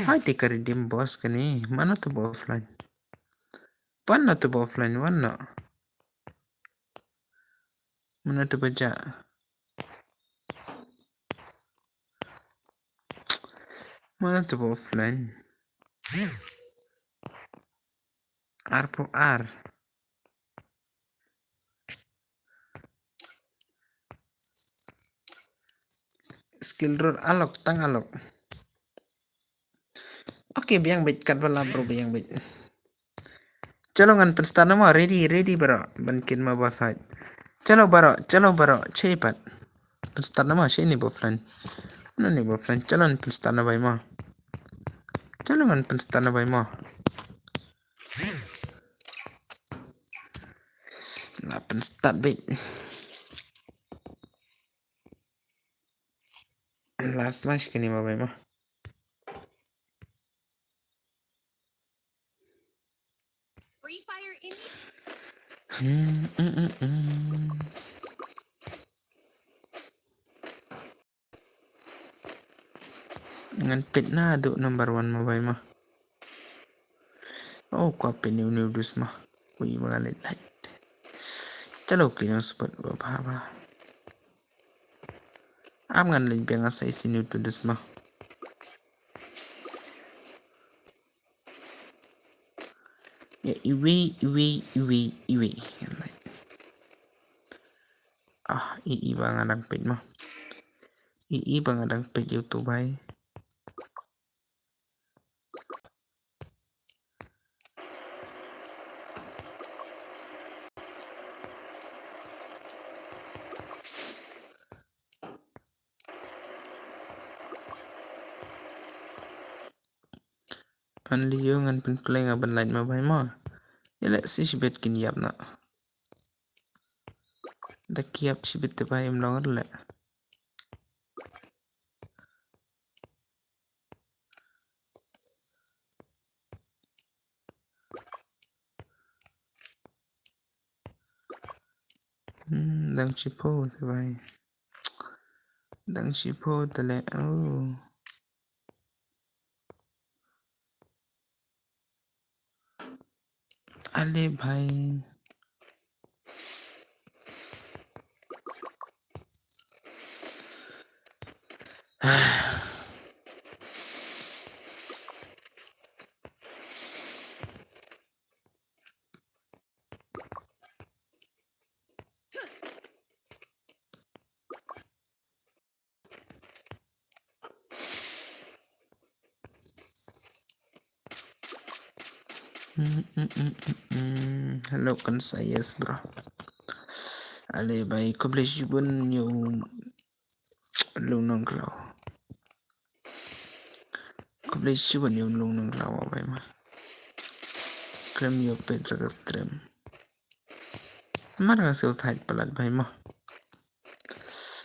Hai te ka redeem boss kani. Mana tu ba offline. Wan na tu ba offline, wan na. Mana tu ba ja. Mana tu ba offline. Ar phu ar. Skill road alok, tang alok. Okay, biang bit kat bala bro, biang bit. Chalo ngan pyn start na mo, ready, ready bro. Ban kin ma ba side. Chalo bro, chalo bro, chepat. Pyn start na mo, shi ni ba offline. No ni ba offline, chalo ngan pyn start na bai mo. Chalo ngan pynstart na bhai mo. La pynstart beit. Last match kane mo bhai mo. Free Fire in Hmm, mm, mm, mm. Ngan peit naduh number one mo bhai mo. Oh, kwah peit new new dus mo. Ui, ba nga leit leit. Chalo ki nang support ba bha bha. Am ngan leit biang asai si new to dus mo. Ya, iwi, iwi, iwi, iwi. Ah, i, i ba nga dang peit mo. I, i ba nga dang peit YouTube bhai. An liu ngan pynpleng a ban lait ma bai ma. Ïaleh si shibit kin ïap na. Da kiap shibit te bai em long leh. Hmm, dang shiphew te bai. Dang shiphew te leh. Oh. Ale bhai. Mm, mm, mm, mm, mm. Hello, kan sa yes, bro. Ale bai, khublei shibun ïa u Lungnongklaw. Khublei shibun ïa u Lungnongklaw bai ma. Khlem ïa u Petra ka stream. Mar nga sngewthuh palat bai ma.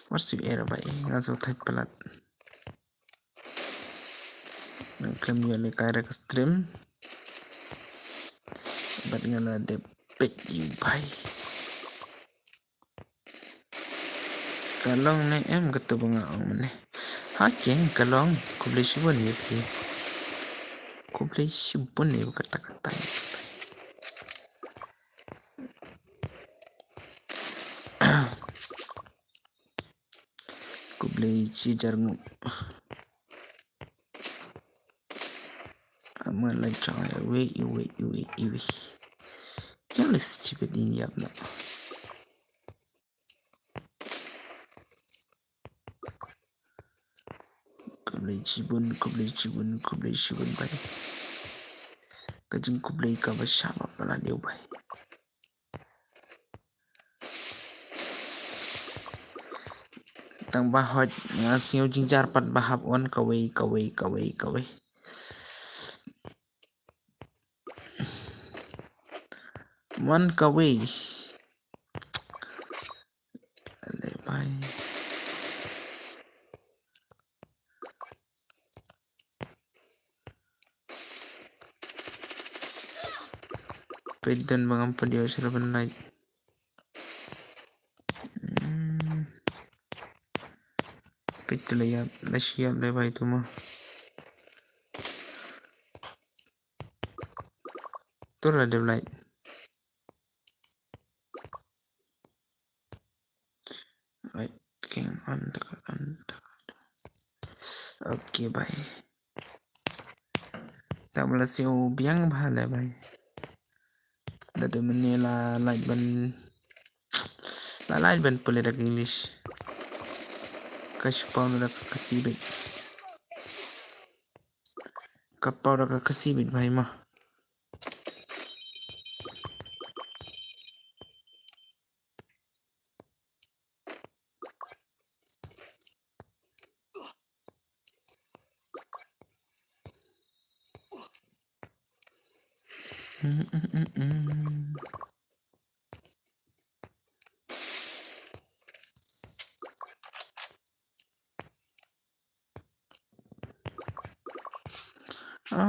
Wat shu era bai, nga sngewthuh palat. Nga khlem ïa le kai ra ka stream. Bad nga la dep peit ïa u bai. Ka long ne em katu ba nga ong mane. Ha keng ka long, khublei shibun ïa phi. Khublei shibun ïa kata kata. Khublei shi hajar nguh. Ama lai chong ai wei, wei, wei, wei. Yang les chibet in yap na. Khublei shibun, khublei shibun, khublei shibun bai. Ka jingkhublei kaba shaba palat ïa u bai. Tang ba hot nga sngew jingjar pat ba hap wan kawei, kawei, kawei, kawei. Wan kawei. Ale bai. Peit don ba ngam pyndiaw shuh ban like. Hmm. Peit tu la ïap, la shi ïap le bai tu ma. Tu la dep like. Right, king on the, on the. Okay, bye. Ta bala siew biang bha le bai. Da tu mene la lait ban, la lait ban pule da ka English. Ka shu paw da ka Khasi bit. Ka paw da ka Khasi bit bai ma. Oh,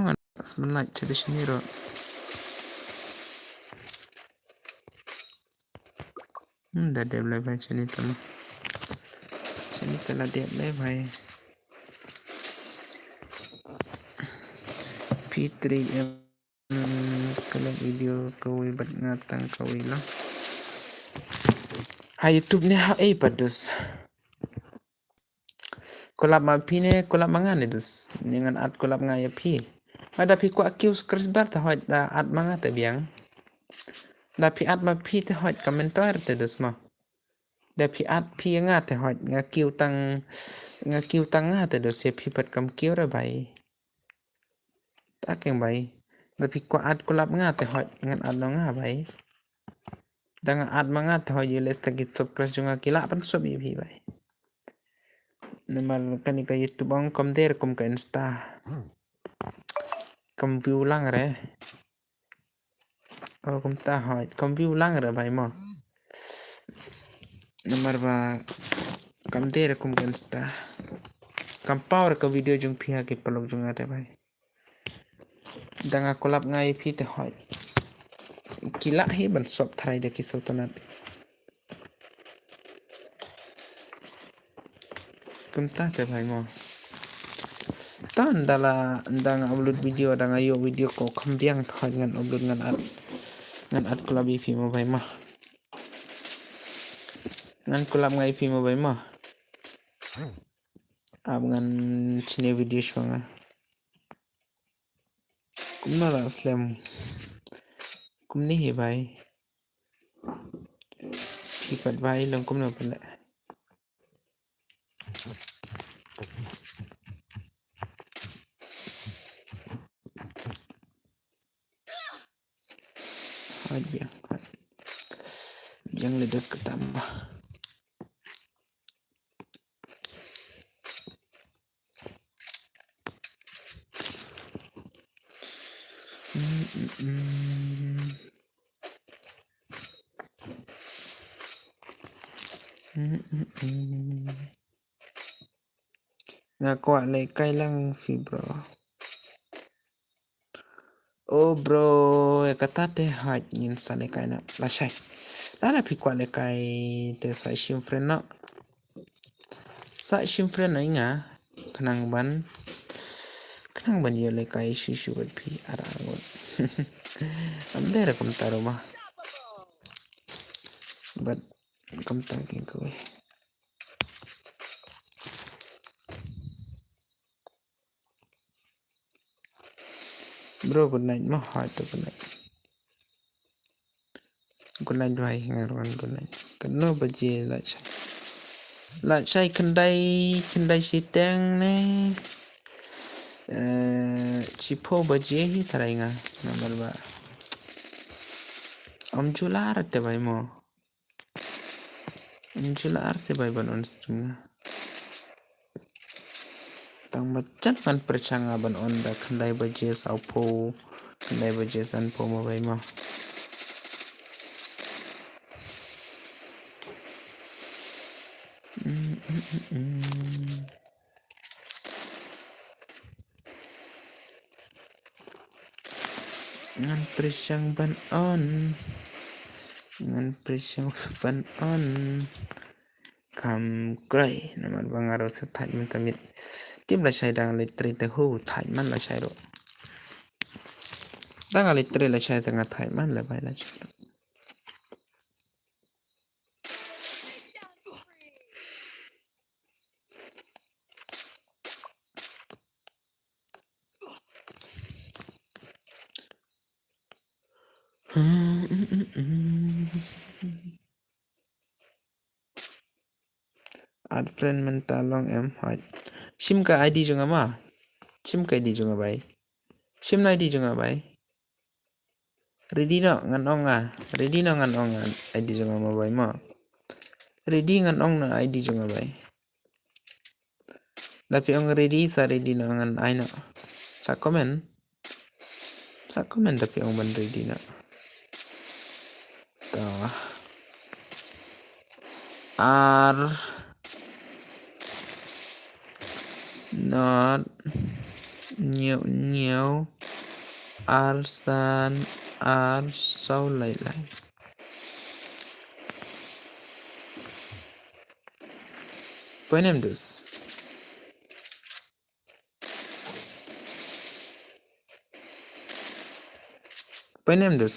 ngan smelai cedis ni ro. Hmm, da dep le bhai, chini tama. Chini tala dep le bhai. P three M. Hmm, kala video kawei bad nga tang kawei lang. Ha YouTube ne ha ei padus. Kulap ma phi ne kulap ma nga ne dus. Ni ngan at kulap nga ïa phi. Ma da phi kwah kiew subscriber te hoi da at ma nga te biang. Da phi at ma phi te hoi comment te dus ma. Da phi at phi ïa nga te hoi nga kiew tang nga kiew tang nga te dus ïa phi pat kam kiew re bai. Ta keng bai. Da phi kwah at kulap nga te hoi ngan at no nga bai. Da nga at ma nga te hoi ïa leh ta ki subscriber jong nga ki lah ban sop ïa phi bai. Namar kane ka YouTube ong kam der kum ka Insta. Kam view lang re. Oh, kumta hoi. Kam view lang re bai mo. Namar ba kam der kum ka Insta. Kam power ka video jong phi ha ki paralok jong nga te bai. Da nga kulap nga ïa phi te hoi. Ki lah hi ban sop tharai da ki sngewtynnat. Kumta te bhai mo. Tan da la da nga upload video da nga ïoh video ko kham biang te hoi ngan upload ngan at. Ngan at kulap ïa phi mo bhai mo. Ngan kulap nga ïa phi mo bhai mo. Ap ngan chine video shuwa nga. Kumno la slem. Kumne hi bhai. Phi pat bhai long kumno pala. Hoi biang. Biang le dos kata ma. Nga kwah lehkai lang phi bro. Oh bro, ïa kata te hoi ngin sa lehkai na. Lashai. Lada phi kwah lehkai te sa shim friend noh. Sa shim friend noh ïa nga. Khnang ban khnang ban ïoh lehkai shuh shuh bad phi ar ar ngut. Am dei re kumta ruh ma. Bad kumta keiñ kawei. Bro, good night mo, hoi to good night. Good night bhai, nga ruh good night. Katno baje lashai? Lashai khyndai, khyndai shiteng ne. Eh, shiphew baje hi tharai nga, namar ba ym ju lah te bhai mo. Ym ju lah te bhai ban on stream nga. Tang ba jan ngan pyrshang nga ban on da khyndai baje sawphew, khyndai baje sanphew mo bhai mo. Mm, mm, mm, mm. Ngan pyrshang ban on. Ngan pyrshang ban on. Kam kroi namar ba nga ruh sa thait mynta miet. Kim lashai dang leit trei te hu thait man lashai ruh. Dang leit trei lashai te nga thait man la bai lashai ruh. Add friend mynta long em hoi. Shim ka I D jong nga ma. Shim ka I D jong nga bai. Shim na I D jong nga bai. Ready noh ngan ong nga. Ready noh ngan ong nga. I D jong nga ma bai ma. Ready ngan ong na I D jong nga bai. Da phi ong ready sa ready noh ngan ai noh. Sa comment. Ta comment da phi ong ban ready na. Ta. Ar. Not. Ñiew, ñiew. Ar san, ar saw lai lai. Poi nem dus. Poi nem dus.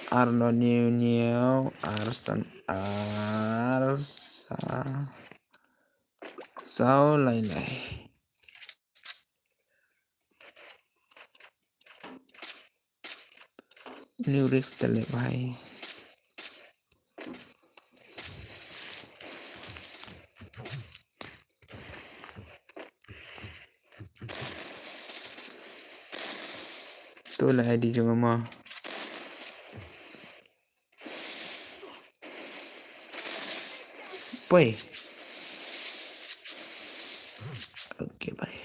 Ar not ñiew ñiew, ar san, ar sa, saw lai lai. Lyrics te le bhai. To la I D jong nga ma. Poi. Okay, bye.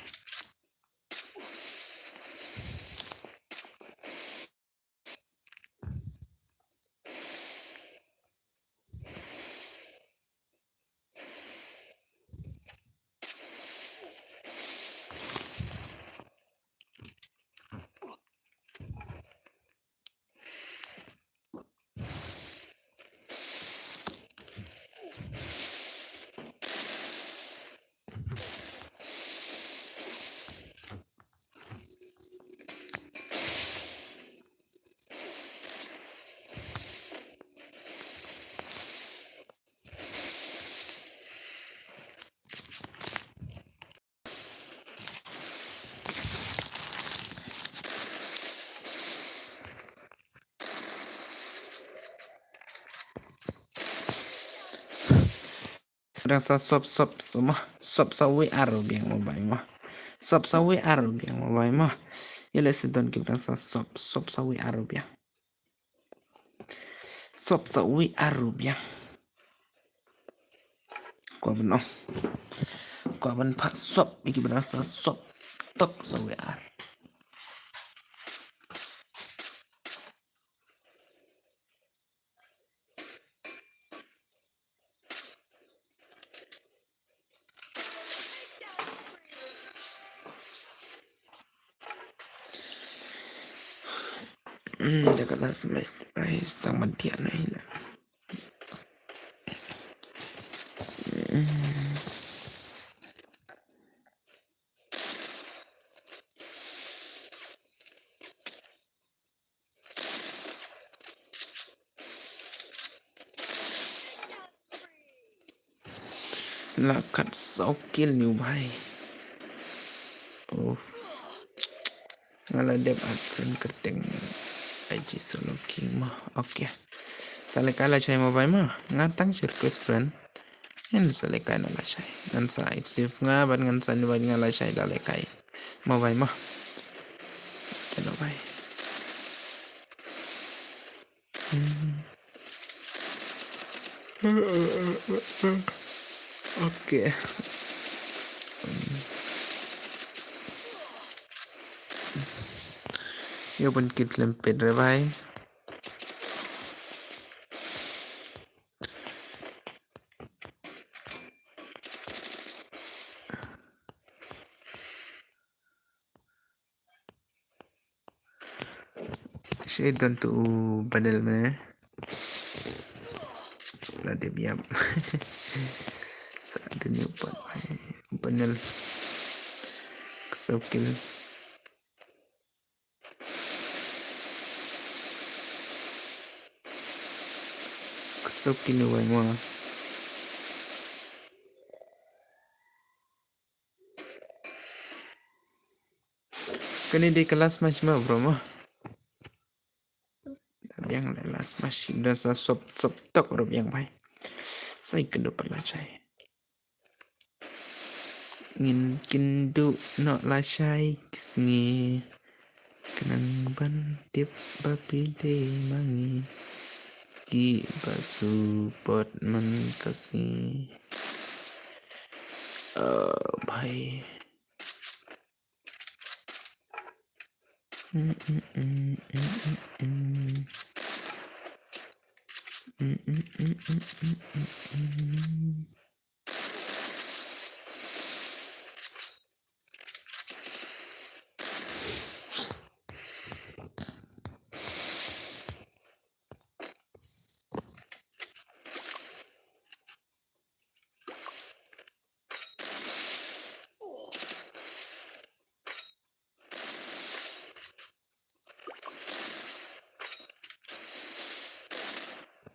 Dang sa sop sop sop ma. Sop sa wi ar biang ma bai ma. Sop sa wi ar biang ma bai ma. Ïa le se don ki dang sa sop sop sa wi ar biang. Sop sa wi ar biang. Kwah ban ong. Kwah ban phah sop ïa ki ba dang sa sop tok sa wi ar. Hmm, da ka last match, guys, tang ban thiah na hi na. Hmm. La kat saw kill ni u bhai. Uff. Nga la dep add friend kyrteng I G solo king ma. Okay. Sa lehkai lashai ma bai ma. Nga tang shu request friend. Ngan sa lehkai na lashai. Ngan sa active nga bad ngan sa invite nga lashai da lehkai. Ma bai ma. Te no bai. Hmm. Okay. Ïa ban kit lem pet re bai. Shi don tu u Banel mane. La dep ïap. Sa dep ïap pat. Banel. Saw kill. Saw kill ni wai ma. Kane dei ka last match ma bro ma. Biang la last match da sa sop sop tok ruh biang bai. Sa ïa kynduh pat lashai. Ngin kynduh noh lashai ki sngi. Khnang ban tip ba phi dei ma ngi. Kiba support man ka sngi. Oh bhai.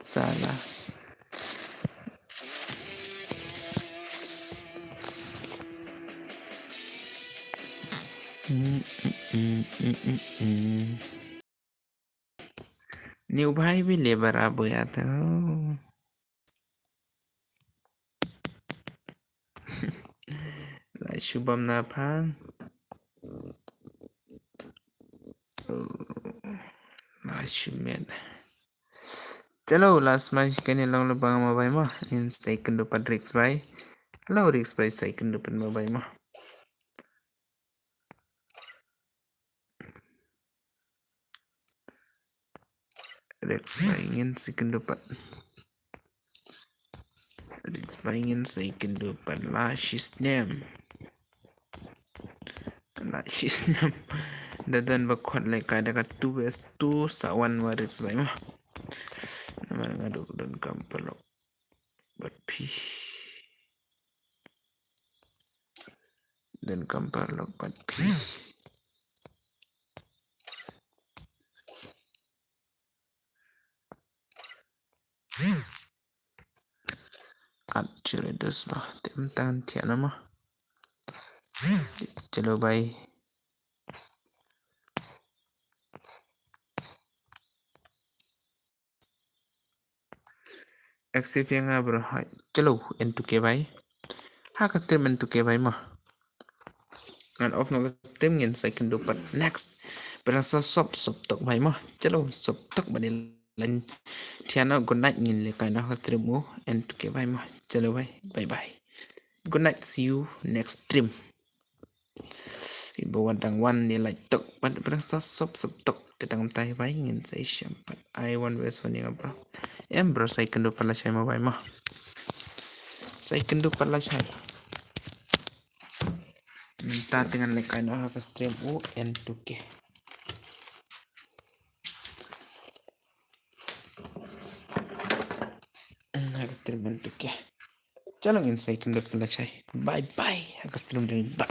Sala. New bhai bhi le bara boya tha. Lai Shubham na phang. Lai Shumet. Chalo, last match kane long le bang ma bai ma. In second to Patrick bai. Hello, Rick bai, second to ma bai ma. Rex bai ngin second dapat. Rex bai ngin second dapat la shisnem. La shisnem. Da don ba khot le kai da ka two vs two sa wan wa Rex bai ma. Namar nga duk don kam pelok. But pi. Don kam pelok but pi. At chure dos ba tem tan thiana ma. Chalo bai. Active ïa nga bro. Hai. Chalo, N two K bai. Ha ka stream N two K bai ma. Ngan off na ka stream ngin sa ïakynduh pat next. Bad sa sop sop tok bai ma. Chalo, sop tok ba dei lain. Thiana good night ngin lehkai na ka stream u N two K bai ma. Chalo bai. Bye bye. Good night. See you next stream. Iba wan dang wan ne lai tok pat bad sa sop sop tok. Te dang tai bai ngin sa ïashem pat. Ai wan wes wan ïa nga bro. Em bro sa ïakynduh pat lashai ma bai ma. Sa ïakynduh pat lashai. Mynta te ngan lehkai noh ha ka stream u N two K. Ha ka stream N two K. Chalo ngin sa ïakynduh pat lashai. Bye bye. Ha ka stream dang bye.